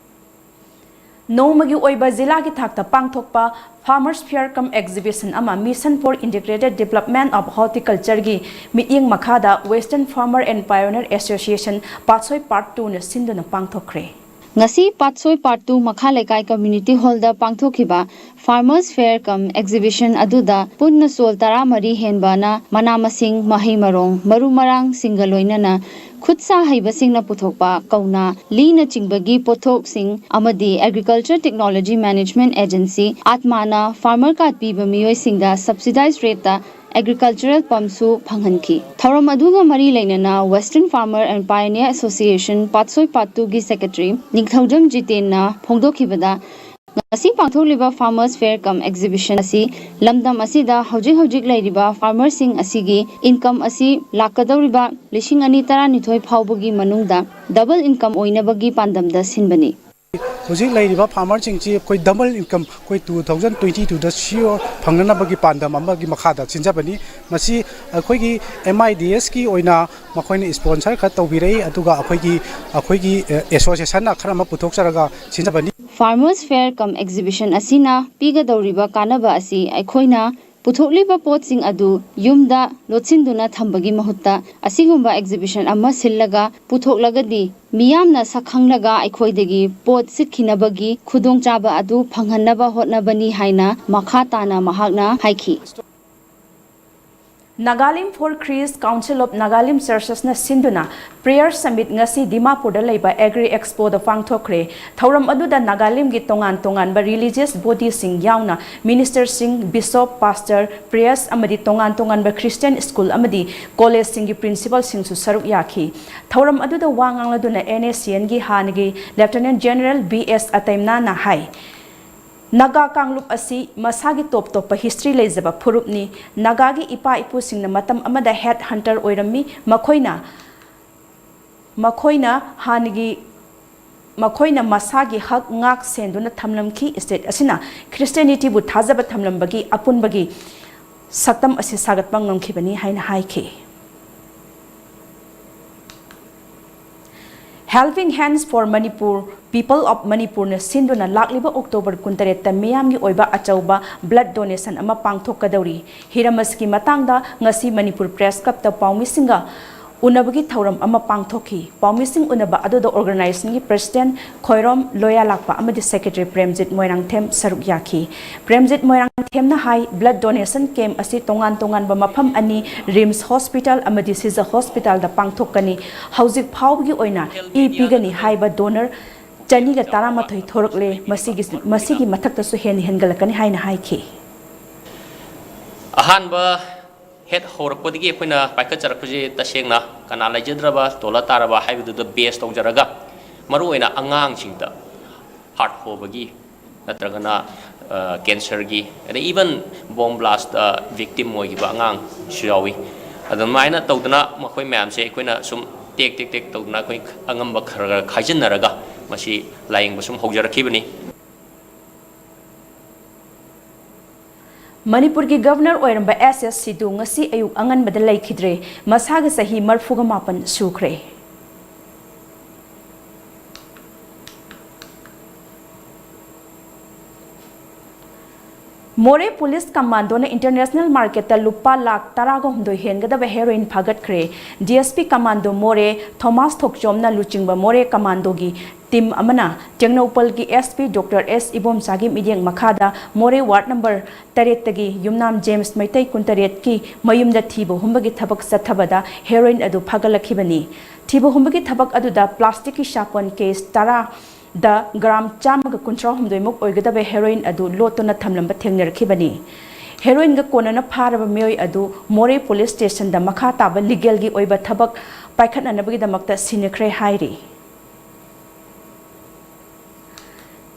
ꯅꯣꯡꯃꯒꯤ ꯑꯣꯏꯕ ꯖꯤꯂꯥꯒꯤ ꯊꯥꯛꯇ ꯄꯥꯡꯊꯣꯛꯄ Farmers Fair cum Exhibition ꯑꯃ Mission for Integrated Development of Horticulture ꯒꯤ ꯃꯤꯠꯌꯦꯡ ꯃꯈꯥꯗ Western Farmer and Pioneer Association Patsoi Part two ꯅ ꯁꯤꯟꯗꯨꯅ ꯄꯥꯡꯊꯣꯛꯈ꯭ꯔꯦ꯫ ꯉꯁꯤ ꯄꯥꯠꯁꯣꯏ Part two ꯃꯈꯥ ꯂꯩꯀꯥꯏ ꯀꯝꯃ꯭ꯌꯨꯅꯤꯇꯤ ꯍꯣꯜꯗ ꯄꯥꯡꯊꯣꯛꯈꯤꯕ Farmers Fair cum Exhibition ꯑꯗꯨꯗ ꯄꯨꯟꯅ ꯁ꯭ꯇꯣꯜ ꯇꯔꯥꯃꯔꯤ ꯍꯦꯟꯕꯅ ꯃꯅꯥ ꯃꯁꯤꯡ, ꯃꯍꯩ ꯃꯔꯣꯡ, ꯃꯔꯨ ꯃꯔꯥꯡꯁꯤꯡꯒ ꯂꯣꯏꯅꯅ ꯈꯨꯠ ꯁꯥ ꯍꯩꯕꯁꯤꯡꯅ ꯄꯨꯊꯣꯛꯄ ꯀꯧꯅꯥ, ꯂꯤꯅꯆꯤꯡꯕꯒꯤ ꯄꯣꯠꯊꯣꯛꯁꯤꯡ ꯑꯃꯗꯤ Agriculture Technology Management Agency, ꯑꯥꯠꯃꯥꯅ farmer card ꯄꯤꯕ ꯃꯤꯑꯣꯏꯁꯤꯡꯗ subsidized rate ꯇ agricultural pump ꯁꯨ ꯐꯪꯍꯟꯈꯤ꯫ ꯊꯧꯔꯝ ꯑꯗꯨꯒ ꯃꯔꯤ ꯂꯩꯅꯅ Western Farmer and Pioneer Association Patsoi Part two ꯒꯤ secretary ꯅꯤꯡꯊꯧꯖꯝ ꯖꯤꯇꯦꯟꯅ ꯐꯣꯡꯗꯣꯛꯈꯤꯕꯗ, ꯉꯁꯤ ꯄꯥꯡꯊꯣꯛꯂꯤꯕ Farmers Fair cum Exhibition ꯑꯁꯤ ꯂꯝꯗꯝ ꯑꯁꯤꯗ ꯍꯧꯖꯤꯛ ꯍꯧꯖꯤꯛ ꯂꯩꯔꯤꯕ farmer ꯁꯤꯡ ꯑꯁꯤꯒꯤ income ꯑꯁꯤ ꯂꯥꯛꯀꯗꯧꯔꯤꯕ ꯂꯤꯁꯤꯡ ꯑꯅꯤ ꯇꯔꯥꯅꯤꯊꯣꯏ ꯐꯥꯎꯕꯒꯤ ꯃꯅꯨꯡꯗ double income ꯑꯣꯏꯅꯕꯒꯤ ꯄꯥꯟꯗꯝꯗ ꯁꯤꯟꯕꯅꯤ꯫ ꯍꯧꯖꯤꯛ ꯂꯩꯔꯤꯕ farmer ꯁꯤꯡꯁꯤ ꯑꯩꯈꯣꯏ double income, ꯑꯩꯈꯣꯏ two thousand twenty two ꯗ sure ꯐꯪꯅꯅꯕꯒꯤ ꯄꯥꯟꯗꯝ ꯑꯃꯒꯤ ꯃꯈꯥꯗ ꯁꯤꯟꯖꯕꯅꯤ꯫ ꯃꯁꯤ ꯑꯩꯈꯣꯏꯒꯤ M I D S ꯀꯤ ꯑꯣꯏꯅ ꯃꯈꯣꯏꯅ sponsor ꯈꯔ ꯇꯧꯕꯤꯔꯛꯏ, ꯑꯗꯨꯒ ꯑꯩꯈꯣꯏꯒꯤ, ꯑꯩꯈꯣꯏꯒꯤ, ꯑꯦ, association ꯅ ꯈꯔ ꯑꯃ ꯄꯨꯊꯣꯛꯆꯔꯒ ꯁꯤꯟꯖꯕꯅꯤ꯫ Farmers Fair cum Exhibition ꯑꯁꯤꯅ ꯄꯤꯒꯗꯧꯔꯤꯕ ꯀꯥꯟꯅꯕ ꯑꯁꯤ ꯑꯩꯈꯣꯏꯅ ꯄꯨꯊꯣꯛꯂꯤꯕ ꯄꯣꯠꯁꯤꯡ ꯑꯗꯨ ꯌꯨꯝꯗ ꯂꯣꯠꯁꯤꯟꯗꯨꯅ ꯊꯝꯕꯒꯤ ꯃꯍꯨꯠꯇ ꯑꯁꯤꯒꯨꯝꯕ exhibition ꯑꯃ ꯁꯤꯜꯂꯒ ꯄꯨꯊꯣꯛꯂꯒꯗꯤ ꯃꯤꯌꯥꯝꯅ ꯁꯛꯈꯪꯂꯒ ꯑꯩꯈꯣꯏꯗꯒꯤ ꯄꯣꯠ ꯁꯤꯠꯈꯤꯅꯕꯒꯤ ꯈꯨꯗꯣꯡꯆꯥꯕ ꯑꯗꯨ ꯐꯪꯍꯟꯅꯕ ꯍꯣꯠꯅꯕꯅꯤ ꯍꯥꯏꯅ ꯃꯈꯥ ꯇꯥꯅ ꯃꯍꯥꯛꯅ ꯍꯥꯏꯈꯤ꯫ Nagalim for Christ, Council of Nagalim Churches ꯅ ꯁꯤꯟꯗꯨꯅ Prayer Summit ꯉꯁꯤ ꯗꯤꯃꯥꯄꯨꯔꯗ ꯂꯩꯕ Agri Expo ꯗ ꯄꯥꯡꯊꯣꯛꯈ꯭ꯔꯦ꯫ ꯊꯧꯔꯝ ꯑꯗꯨꯗ ꯅꯥꯒꯥꯂꯦꯟꯒꯤ ꯇꯣꯉꯥꯟ ꯇꯣꯉꯥꯟꯕ religious body ꯁꯤꯡ ꯌꯥꯎꯅ minister ꯁꯤꯡ, bishop, pastor, priest ꯑꯃꯗꯤ ꯇꯣꯉꯥꯟ ꯇꯣꯉꯥꯟꯕ Christian school ꯑꯃꯗꯤ college ꯁꯤꯡꯒꯤ principal ꯁꯤꯡꯁꯨ ꯁꯔꯨꯛ ꯌꯥꯈꯤ꯫ ꯊꯧꯔꯝ ꯑꯗꯨꯗ ꯋꯥ ꯉꯥꯡꯂꯗꯨꯅ N S C N ꯒꯤ ꯍꯥꯟꯅꯒꯤ Lieutenant General B S ꯑꯇꯩꯝꯅꯥꯅ ꯍꯥꯏ, ꯅꯥꯒꯥ ꯀꯥꯡꯂꯨꯞ ꯑꯁꯤ ꯃꯁꯥꯒꯤ ꯇꯣꯞ ꯇꯣꯞꯄ history ꯂꯩꯖꯕ ꯐꯨꯔꯨꯞꯅꯤ꯫ ꯅꯥꯒꯥꯒꯤ ꯏꯄꯥ ꯏꯄꯨꯁꯤꯡꯅ ꯃꯇꯝ ꯑꯃꯗ head hunter ꯑꯣꯏꯔꯝꯃꯤ꯫ ꯃꯈꯣꯏꯅ, ꯃꯈꯣꯏꯅ ꯍꯥꯟꯅꯒꯤ ꯃꯈꯣꯏꯅ ꯃꯁꯥꯒꯤ ꯍꯛ ꯉꯥꯛ ꯁꯦꯟꯗꯨꯅ ꯊꯝꯂꯝꯈꯤ꯫ ꯁ꯭ꯇꯦꯠ ꯑꯁꯤꯅ ꯈ꯭ꯔꯤꯁꯇꯤꯌꯥꯅꯤꯇꯤꯕꯨ ꯊꯥꯖꯕ ꯊꯝꯂꯝꯕꯒꯤ ꯑꯄꯨꯟꯕꯒꯤ ꯁꯛꯇꯝ ꯑꯁꯤ ꯁꯥꯒꯠꯄ ꯉꯝꯈꯤꯕꯅꯤ ꯍꯥꯏꯅ ꯍꯥꯏꯈꯤ꯫ Helping Hands for Manipur, People of Manipurꯅ ꯁꯤꯟꯗꯨꯅ ꯂꯥꯛꯂꯤꯕ ꯑꯣꯛꯇꯣꯕꯔ ꯀꯨꯟꯇꯔꯦꯠꯇ ꯃꯤꯌꯥꯝꯒꯤ ꯑꯣꯏꯕ ꯑꯆꯧꯕ blood donation ꯑꯃ ꯄꯥꯡꯊꯣꯛꯀꯗꯧꯔꯤ꯫ ꯍꯤꯔꯝ ꯑꯁꯤꯒꯤ ꯃꯇꯥꯡꯗ ꯉꯁꯤ ꯃꯅꯤꯄꯨꯔ ꯄ꯭ꯔꯦꯁ ꯀ꯭ꯂꯕꯇ ꯄꯥꯎꯃꯤꯁꯤꯡꯒ ꯎꯅꯕꯒꯤ ꯊꯧꯔꯝ ꯑꯃ ꯄꯥꯡꯊꯣꯛꯈꯤ꯫ ꯄꯥꯎꯃꯤꯁꯤꯡ ꯎꯅꯕ ꯑꯗꯨꯗ ꯑꯣꯔꯒꯅꯥꯏꯖꯦꯁꯟꯒꯤ ꯄ꯭ꯔꯦꯁꯤꯗꯦꯟꯠ ꯈꯣꯏꯔꯣꯝ ꯂꯣꯌꯥꯂꯥꯛꯄ ꯑꯃꯗꯤ ꯁꯦꯀ꯭ꯔꯦꯇꯔꯤ ꯄ꯭ꯔꯦꯝꯖꯤꯠ ꯃꯣꯏꯔꯥꯡꯊꯦꯝ ꯁꯔꯨꯛ ꯌꯥꯈꯤ꯫ ꯄ꯭ꯔꯦꯝꯖꯤꯠ ꯃꯣꯏꯔꯥꯡꯊꯦꯝꯅ ꯍꯥꯏ, blood donation camp ꯑꯁꯤ ꯇꯣꯉꯥꯟ ꯇꯣꯉꯥꯟꯕ ꯃꯐꯝ ꯑꯅꯤ, ꯔꯤꯝꯁ ꯍꯣꯁꯄꯤꯇꯥꯜ ꯑꯃꯗꯤ ꯁꯤꯖ ꯍꯣꯁꯄꯤꯇꯥꯜꯗ ꯄꯥꯡꯊꯣꯛꯀꯅꯤ꯫ ꯍꯧꯖꯤꯛ ꯐꯥꯎꯕꯒꯤ ꯑꯣꯏꯅ ꯏ ꯄꯤꯒꯅꯤ ꯍꯥꯏꯕ ꯗꯣꯅꯔ ꯆꯅꯤꯒ ꯇꯔꯥꯃꯥꯊꯣꯏ ꯊꯣꯔꯛꯂꯦ꯫ ꯃꯁꯤꯒꯤ, ꯃꯁꯤꯒꯤ ꯃꯊꯛꯇꯁꯨ ꯍꯦꯟꯅ ꯍꯦꯟꯒꯠꯂꯛꯀꯅꯤ ꯍꯥꯏꯅ ꯍꯥꯏꯈꯤ꯫ ꯑꯍꯥꯟꯕ ꯍꯦꯛ ꯍꯧꯔꯛꯄꯗꯒꯤ ꯑꯩꯈꯣꯏꯅ ꯄꯥꯏꯈꯠꯆꯔꯛꯄꯁꯦ ꯇꯁꯦꯡꯅ ꯀꯅꯥ ꯂꯩꯖꯗ꯭ꯔꯕ, ꯇꯣꯜꯂ ꯇꯥꯔꯕ ꯍꯥꯏꯕꯗꯨꯗ ꯕꯦꯁ ꯇꯧꯖꯔꯒ, ꯃꯔꯨꯑꯣꯏꯅ ꯑꯉꯥꯡꯁꯤꯡꯗ ꯍꯥꯔꯠ ꯍꯣꯕꯒꯤ ꯅꯠꯇ꯭ꯔꯒꯅ ꯀꯦꯟꯁꯔꯒꯤ, ꯑꯗꯩ ꯏꯚꯟ ꯕꯣꯝ ꯕ꯭ꯂꯥꯁꯇ ꯚꯤꯛꯇꯤꯝ ꯑꯣꯏꯈꯤꯕ ꯑꯉꯥꯡꯁꯨ ꯌꯥꯎꯏ꯫ ꯑꯗꯨꯃꯥꯏꯅ ꯇꯧꯗꯅ ꯃꯈꯣꯏ ꯃꯌꯥꯝꯁꯦ ꯑꯩꯈꯣꯏꯅ ꯁꯨꯝ ꯇꯦꯛ ꯇꯦꯛ ꯇꯦꯛ ꯇꯧꯗꯅ ꯑꯩꯈꯣꯏ ꯑꯉꯝꯕ ꯈꯔ ꯈꯔ ꯈꯥꯏꯖꯤꯟꯅꯔꯒ ꯃꯁꯤ ꯂꯥꯏꯌꯦꯡꯕ ꯁꯨꯝ ꯍꯧꯖꯔꯛꯈꯤꯕꯅꯤ꯫ ꯃꯅꯤꯄꯨꯔꯒꯤ ꯒꯚꯔꯅꯔ ꯑꯣꯏꯔꯝꯕ ꯑꯦꯁ ꯑꯦꯁ ꯁꯤꯙꯨ ꯉꯁꯤ ꯑꯌꯨꯛ ꯑꯉꯟꯕꯗ ꯂꯩꯈꯤꯗ꯭ꯔꯦ꯫ ꯃꯁꯥꯒꯤ ꯆꯍꯤ ꯃꯔꯤꯐꯨꯒ ꯃꯥꯄꯟ ꯁꯨꯈ꯭ꯔꯦ꯫ ꯃꯣꯔꯦ ꯄꯨꯂꯤꯁ ꯀꯃꯥꯟꯗꯣꯅ ꯏꯟꯇꯔꯅꯦꯁꯅꯦꯜ ꯃꯥꯔꯀꯦꯠꯇ ꯂꯨꯄꯥ ꯂꯥꯈ ꯇꯔꯥꯒ ꯍꯨꯝꯗꯣꯏ ꯍꯦꯟꯒꯗꯕ ꯍꯦꯔꯣꯏꯟ ꯐꯥꯒꯠꯈ꯭ꯔꯦ꯫ D S P commando Moreh Thomas ꯊꯣꯛꯆꯣꯝꯅ ꯂꯨꯆꯤꯡꯕ ꯃꯣꯔꯦ ꯀꯃꯥꯟꯗꯣꯒꯤ ꯇꯤꯝ ꯑꯃꯅ ꯇꯦꯡꯅꯧꯄꯜꯒꯤ ꯑꯦꯁ ꯄꯤ ꯗꯣꯛꯇꯔ ꯑꯦꯁ ꯏꯕꯣꯝꯆꯥꯒꯤ ꯃꯤꯠꯌꯦꯡ ꯃꯈꯥꯗ ꯃꯣꯔꯦ ꯋꯥꯔꯗ ꯅꯝꯕꯔ ꯇꯔꯦꯠꯇꯒꯤ ꯌꯨꯝꯅꯥꯝ ꯖꯦꯝꯁ ꯃꯩꯇꯩ ꯀꯨꯟꯇꯔꯦꯠꯀꯤ ꯃꯌꯨꯝꯗ ꯊꯤꯕ ꯍꯨꯝꯕꯒꯤ ꯊꯕꯛ ꯆꯠꯊꯕꯗ ꯍꯦꯔꯣꯏꯟ ꯑꯗꯨ ꯐꯥꯒꯠꯂꯛꯈꯤꯕꯅꯤ꯫ ꯊꯤꯕ ꯍꯨꯝꯕꯒꯤ ꯊꯕꯛ ꯑꯗꯨꯗ ꯄ꯭ꯂꯥꯁꯇꯤꯛꯀꯤ ꯁꯥꯄꯣꯟ ꯀꯦꯁ ꯇꯔꯥ ꯗ ꯒ꯭ꯔꯥꯝ ꯆꯥꯝꯃꯒ ꯀꯨꯟꯊ꯭ꯔꯥ ꯍꯨꯝꯗꯣꯏꯃꯨꯛ ꯑꯣꯏꯒꯗꯕ ꯍꯦꯔꯣꯏꯟ ꯑꯗꯨ ꯂꯣꯠꯇꯨꯅ ꯊꯝꯂꯝꯕ ꯊꯦꯡꯅꯔꯛꯈꯤꯕꯅꯤ꯫ ꯍꯦꯔꯣꯏꯟꯒ ꯀꯣꯟꯅꯅ ꯐꯥꯔꯕ ꯃꯤꯑꯣꯏ ꯑꯗꯨ ꯃꯣꯔꯦ ꯄꯨꯂꯤꯁ ꯁ꯭ꯇꯦꯁꯟꯗ ꯃꯈꯥ ꯇꯥꯕ ꯂꯤꯒꯦꯜꯒꯤ ꯑꯣꯏꯕ ꯊꯕꯛ ꯄꯥꯏꯈꯠꯅꯅꯕꯒꯤꯗꯃꯛꯇ ꯁꯤꯟꯅꯈ꯭ꯔꯦ ꯍꯥꯏꯔꯤ꯫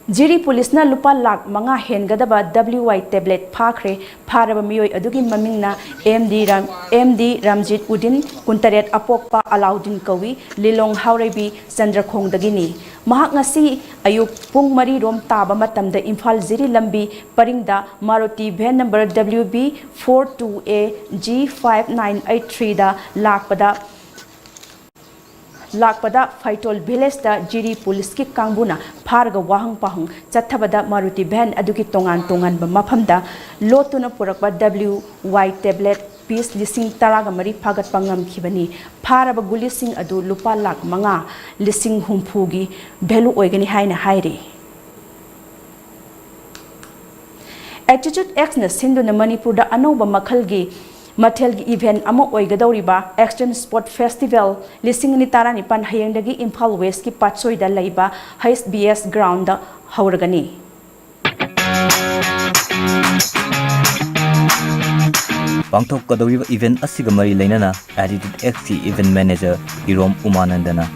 ꯖꯤꯔꯤ ꯄꯨꯂꯤꯁꯅ ꯂꯨꯄꯥ ꯂꯥꯈ ꯃꯉꯥ ꯍꯦꯟꯒꯗꯕ W Y tablet ꯐꯥꯈ꯭ꯔꯦ꯫ ꯐꯥꯔꯕ ꯃꯤꯑꯣꯏ ꯑꯗꯨꯒꯤ ꯃꯃꯤꯡꯅ M D Ram-, M D ꯔꯥꯝꯖꯤꯠ Uddin, ꯀꯨꯟꯇꯔꯦꯠ, ꯑꯄꯣꯛꯄ ꯑꯂꯥꯎꯗꯤꯟ ꯀꯧꯏ, ꯂꯤꯂꯣꯡ ꯍꯥꯎꯔꯩꯕꯤ ꯆꯟꯗ꯭ꯔꯈꯣꯡꯗꯒꯤꯅꯤ꯫ ꯃꯍꯥꯛ ꯉꯁꯤ ꯑꯌꯨꯛ ꯄꯨꯡ ꯃꯔꯤ ꯔꯣꯝ ꯇꯥꯕ ꯃꯇꯝꯗ ꯏꯝꯐꯥꯜ ꯖꯤꯔꯤ ꯂꯝꯕꯤ ꯄꯔꯤꯡꯗ Maruti van number W B four two A G five nine eight three ꯗ ꯂꯥꯛꯄꯗ, ꯂꯥꯛꯄꯗ ꯐꯩꯇꯣꯜ ꯚꯤꯂꯦꯖꯇ ꯖꯤꯔꯤ ꯄꯨꯂꯤꯁꯀꯤ ꯀꯥꯡꯕꯨꯅ ꯐꯥꯔꯒ ꯋꯥꯍꯪ ꯄꯥꯎꯍꯪ ꯆꯠꯊꯕꯗ ꯃꯥꯔꯨꯇꯤ van ꯑꯗꯨꯒꯤ ꯇꯣꯉꯥꯟ ꯇꯣꯉꯥꯟꯕ ꯃꯐꯝꯗ ꯂꯣꯠꯇꯨꯅ ꯄꯨꯔꯛꯄ W Y tablet piece ꯂꯤꯁꯤꯡ ꯇꯔꯥꯒ ꯃꯔꯤ ꯐꯥꯒꯠꯄ ꯉꯝꯈꯤꯕꯅꯤ꯫ ꯐꯥꯔꯕ ꯒꯨꯂꯤꯁꯤꯡ ꯑꯗꯨ ꯂꯨꯄꯥ ꯂꯥꯈ ꯃꯉꯥ ꯂꯤꯁꯤꯡ ꯍꯨꯝꯐꯨꯒꯤ value ꯑꯣꯏꯒꯅꯤ ꯍꯥꯏꯅ ꯍꯥꯏꯔꯤ꯫ Attitude X ꯅ ꯁꯤꯟꯗꯨꯅ ꯃꯅꯤꯄꯨꯔꯗ ꯑꯅꯧꯕ ꯃꯈꯜꯒꯤ, ꯃꯊꯦꯜꯒꯤ event ꯑꯃ ꯑꯣꯏꯒꯗꯧꯔꯤꯕ Extreme Sport Festival ꯂꯤꯁꯤꯡ ꯑꯅꯤ ꯇꯔꯥꯅꯤꯄꯥꯟ ꯍꯌꯦꯡꯗꯒꯤ ꯏꯝꯐꯥꯜ ꯋꯦꯁꯀꯤ ꯄꯥꯠꯁꯣꯏꯗ ꯂꯩꯕ H B S ground ꯗ ꯍꯧꯔꯒꯅꯤ꯫ ꯄꯥꯡꯊꯣꯛꯀꯗꯧꯔꯤꯕ event ꯑꯁꯤꯒ ꯃꯔꯤ ꯂꯩꯅꯅ Attitude X ꯀꯤ event manager ꯏꯔꯣꯝ ꯎꯃꯥꯅꯟꯗꯅ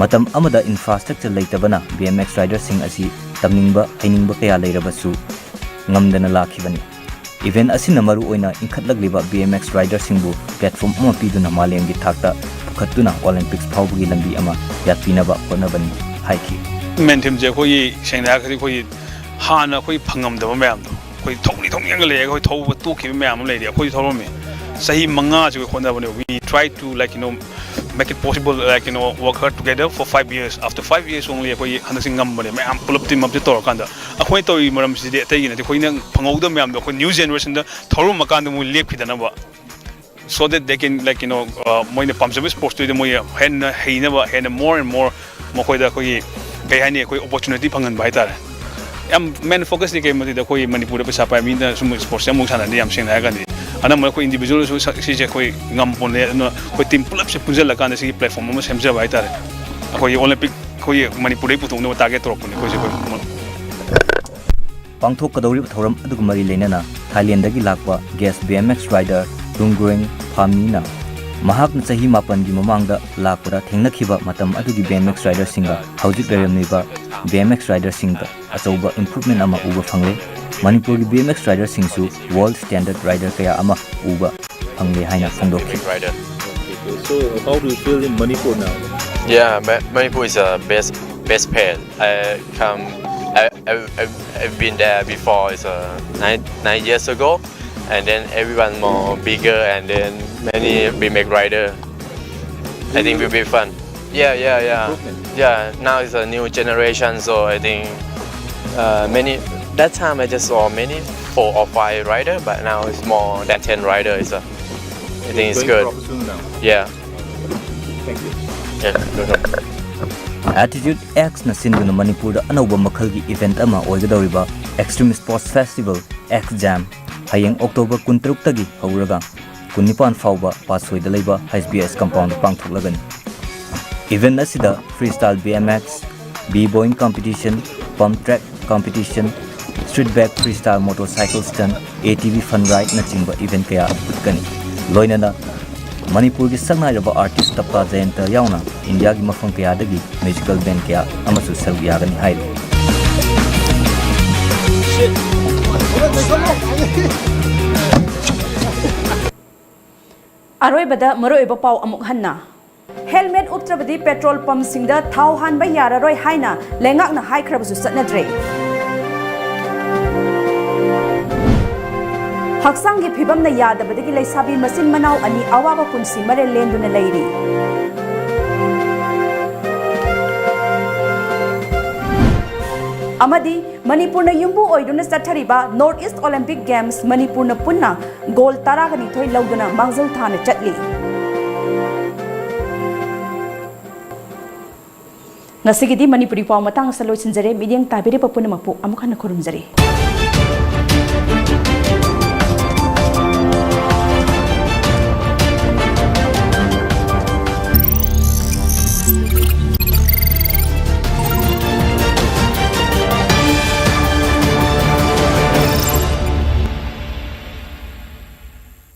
ꯃꯇꯝ ꯑꯃꯗ infrastructure ꯂꯩꯇꯕꯅ B M X rider ꯁꯤꯡ ꯑꯁꯤ ꯇꯝꯅꯤꯡꯕ ꯍꯩꯅꯤꯡꯕ ꯀꯌꯥ ꯂꯩꯔꯕꯁꯨ ꯉꯝꯗꯅ ꯂꯥꯛꯈꯤꯕꯅꯤ꯫ Event ꯑꯁꯤꯅ ꯃꯔꯨ ꯑꯣꯏꯅ ꯏꯟꯈꯠꯂꯛꯂꯤꯕ B M X rider ꯁꯤꯡꯕꯨ platform ꯑꯃ ꯄꯤꯗꯨꯅ ꯃꯥꯂꯦꯝꯒꯤ ꯊꯥꯛꯇ ꯄꯨꯈꯠꯇꯨꯅ Olympics ꯐꯥꯎꯕꯒꯤ ꯂꯝꯕꯤ ꯑꯃ ꯌꯥꯠꯄꯤꯅꯕ ꯍꯣꯠꯅꯕꯅꯤ ꯍꯥꯏꯈꯤ꯫ Main theme ꯁꯦ ꯑꯩꯈꯣꯏꯒꯤ ꯁꯦꯡꯅ ꯍꯥꯏꯔꯒꯗꯤ ꯑꯩꯈꯣꯏꯒꯤ ꯍꯥꯟꯅ ꯑꯩꯈꯣꯏ ꯐꯪꯉꯝꯗꯕ ꯃꯌꯥꯝꯗꯣ ꯑꯩꯈꯣꯏ ꯊꯧꯅꯤ ꯊꯧꯅꯤꯡꯉꯒ ꯂꯩꯔꯒ ꯑꯩꯈꯣꯏ ꯊꯧꯕ ꯇꯣꯛꯈꯤꯕ ꯃꯌꯥꯝ ꯑꯃ ꯂꯩꯔꯤ꯫ ꯑꯩꯈꯣꯏꯁꯨ ꯊꯧꯔꯝꯃꯤ꯫ ꯆꯍꯤ ꯃꯉꯥꯁꯦ ꯑꯩꯈꯣꯏ ꯍꯣꯠꯅꯕꯅꯦ꯫ We try to, like, you know, make it possible, like, you know, work hard together for five years. After five years only ꯑꯩꯈꯣꯏ ꯍꯟꯗꯛꯁꯤ ꯉꯝꯕꯅꯦ꯫ ꯃꯌꯥꯝ ꯄꯨꯂꯞ team up ꯁꯦ ꯇꯧꯔꯀꯥꯟꯗ ꯑꯩꯈꯣꯏꯅ ꯇꯧꯔꯤ ꯃꯔꯝꯁꯤꯗꯤ ꯑꯇꯩꯒꯤ ꯅꯠꯇꯦ꯫ ꯑꯩꯈꯣꯏꯅ ꯐꯪꯍꯧꯗꯕ ꯃꯌꯥꯝꯗꯣ ꯑꯩꯈꯣꯏ new generation ꯗ ꯊꯧꯔꯝꯃꯀꯥꯟꯗ ꯃꯣꯏ ꯂꯦꯞꯈꯤꯗꯅꯕ꯫ So that they can, like, you know, uh, ꯃꯣꯏꯅ ꯄꯥꯝꯖꯕ sports ꯇꯨꯗ ꯃꯣꯏ ꯍꯦꯟꯅ ꯍꯩꯅꯕ, ꯍꯦꯟꯅ more and more ꯃꯈꯣꯏꯗ ꯑꯩꯈꯣꯏꯒꯤ, ꯀꯩ ꯍꯥꯏꯅꯤ, ꯑꯩꯈꯣꯏ opportunity ꯐꯪꯍꯟꯕ ꯍꯥꯏꯇꯥꯔꯦ꯫ ꯌꯥꯝ main focus ꯇꯤ ꯀꯩ ꯃꯇꯤꯗ ꯑꯩꯈꯣꯏ ꯃꯅꯤꯄꯨꯔꯗ ꯄꯩꯁꯥ ꯄꯥꯏꯕ ꯃꯤꯅ ꯁꯨꯝ sports ꯁꯦ ꯑꯃꯨꯛ ꯁꯥꯟꯅꯔꯗꯤ, ꯌꯥꯝ ꯁꯦꯡꯅ ꯍꯥꯏꯔꯀꯥꯟꯗꯤ ꯑꯅꯝꯕꯅ ꯑꯩꯈꯣꯏ individual ꯁꯨ ꯁ-, ꯁꯤꯁꯦ ꯑꯩꯈꯣꯏ ꯉꯝꯄꯣꯟꯇꯦ꯫ ꯑꯗꯨꯅ ꯑꯩꯈꯣꯏ team ꯄꯨꯂꯞꯁꯦ ꯄꯨꯟꯁꯤꯜꯂꯀꯥꯟꯗ ꯁꯤꯒꯤ platform ꯑꯃ ꯁꯦꯝꯖꯕ ꯍꯥꯏꯇꯥꯔꯦ꯫ ꯑꯩꯈꯣꯏꯒꯤ Olympic ꯑꯩꯈꯣꯏꯒꯤ ꯃꯅꯤꯄꯨꯔꯗꯒꯤ ꯄꯨꯊꯣꯛꯅꯕ target ꯇꯧꯔꯛꯄꯅꯦ ꯑꯩꯈꯣꯏꯁꯦ ꯑꯩꯈꯣꯏ꯫ ꯄꯥꯡꯊꯣꯛꯀꯗꯧꯔꯤꯕ ꯊꯧꯔꯝ ꯑꯗꯨꯒ ꯃꯔꯤ ꯂꯩꯅꯅ ꯊꯥꯏꯂꯦꯟꯗꯒꯤ ꯂꯥꯛꯄ guest B M X rider ꯔꯨꯡꯒ꯭ꯔꯦꯡ ꯐꯥꯃꯤꯅ ꯃꯍꯥꯛꯅ ꯆꯍꯤ ꯃꯥꯄꯟꯒꯤ ꯃꯃꯥꯡꯗ ꯂꯥꯛꯄꯗ ꯊꯦꯡꯅꯈꯤꯕ ꯃꯇꯝ ꯑꯗꯨꯒꯤ B M X riderꯁꯤꯡꯒ ꯍꯧꯖꯤꯛ ꯂꯩꯔꯝꯂꯤꯕ B M X riderꯁꯤꯡꯗ ꯑꯆꯧꯕ improvement ꯑꯃ ꯎꯕ ꯐꯪꯂꯦ꯫ ꯃꯅꯤꯄꯨꯔꯒꯤ B M X riderꯁꯤꯡꯁꯨ world standard rider ꯀꯌꯥ ꯑꯃ ꯎꯕ ꯐꯪꯂꯦ ꯍꯥꯏꯅ ꯐꯣꯡꯗꯣꯛꯈꯤ꯫ So, how do you feel in Manipur now? Yeah, Ma- Manipur is a best best place. I come. I I I've, I've been there before. It's uh, nine nine years ago, and then everyone more bigger, and then many B M X rider. I think will be fun. Yeah, yeah, yeah. Yeah, now it's a new generation, so I think uh, many. That time I just saw many four or five rider, but now it's more than ten rider. It's a, I think it's Going good. Professional now. Yeah. Thank you. Yeah. Good. Attitude Xꯅ ꯁꯤꯟꯗꯨꯅ ꯃꯅꯤꯄꯨꯔꯗ ꯑꯅꯧꯕ ꯃꯈꯜꯒꯤ event ꯑꯃ ꯑꯣꯏꯒꯗꯧꯔꯤꯕ Extreme Sports Festival X Jam ꯍꯌꯦꯡ October ꯀꯨꯟꯇꯔꯨꯛꯇꯒꯤ ꯍꯧꯔꯒ ꯀꯨꯟꯅꯤꯄꯥꯟ ꯐꯥꯎꯕ ꯄꯥꯠꯁꯣꯏꯗ ꯂꯩꯕ H B S compound ꯗ ꯄꯥꯡꯊꯣꯛꯂꯒꯅꯤ꯫ Event ꯑꯁꯤꯗ freestyle B M X, B-boying competition, pump track competition, street bike freestyle motorcycle stunt, A T V fun ride ꯅꯆꯤꯡꯕ event ꯀꯌꯥ ꯎꯠꯀꯅꯤ꯫ ꯂꯣꯏꯅꯅ ꯃꯅꯤꯄꯨꯔꯒꯤ ꯁꯛꯅꯥꯏꯔꯕ artist ꯇꯞꯄꯥ ꯖꯌꯟꯇ ꯌꯥꯎꯅ ꯏꯟꯗꯤꯌꯥꯒꯤ ꯃꯐꯝ ꯀꯌꯥꯗꯒꯤ musical band ꯀꯌꯥ ꯑꯃꯁꯨ ꯁꯔꯨꯛ ꯌꯥꯒꯅꯤ ꯍꯥꯏꯔꯤ꯫ ꯑꯔꯣꯏꯕꯗ ꯃꯔꯨꯑꯣꯏꯕ ꯄꯥꯎ ꯑꯃꯨꯛ ꯍꯟꯅ꯫ Helmet ꯎꯞꯇ꯭ꯔꯕꯗꯤ petrol pump ꯁꯤꯡꯗ ꯊꯥꯎ ꯍꯥꯟꯕ ꯌꯥꯔꯔꯣꯏ ꯍꯥꯏꯅ ꯂꯩꯉꯥꯛꯅ ꯍꯥꯏꯈ꯭ꯔꯕꯁꯨ ꯆꯠꯅꯗ꯭ꯔꯦ꯫ ꯍꯛꯆꯥꯡꯒꯤ ꯐꯤꯕꯝꯅ ꯌꯥꯗꯕꯗꯒꯤ ꯂꯩꯁꯥꯕꯤ ꯃꯆꯤꯟ ꯃꯅꯥꯎ ꯑꯅꯤ ꯑꯋꯥꯕ ꯄꯨꯟꯁꯤ ꯃꯔꯦꯜ ꯂꯦꯟꯗꯨꯅ ꯂꯩꯔꯤ꯫ ꯑꯃꯗꯤ ꯃꯅꯤꯄꯨꯔꯅ ꯌꯨꯝꯕꯨ ꯑꯣꯏꯗꯨꯅ ꯆꯠꯊꯔꯤꯕ North East Olympic Games ꯃꯅꯤꯄꯨꯔꯅ ꯄꯨꯟꯅ gold ꯇꯔꯥꯒ ꯅꯤꯊꯣꯏ ꯂꯧꯗꯨꯅ ꯃꯥꯡꯖꯤꯜ ꯊꯥꯅ ꯆꯠꯂꯤ꯫ ꯉꯁꯤꯒꯤꯗꯤ ꯃꯅꯤꯄꯨꯔꯤ ꯄꯥꯎ ꯃꯇꯥꯡ ꯑꯁꯤꯗ ꯂꯣꯏꯁꯤꯟꯖꯔꯦ꯫ ꯃꯤꯠꯌꯦꯡ ꯇꯥꯕꯤꯔꯤꯕ ꯄꯨꯝꯅꯃꯛꯄꯨ ꯑꯃꯨꯛ ꯍꯟꯅ ꯈꯨꯔꯨꯝꯖꯔꯤ꯫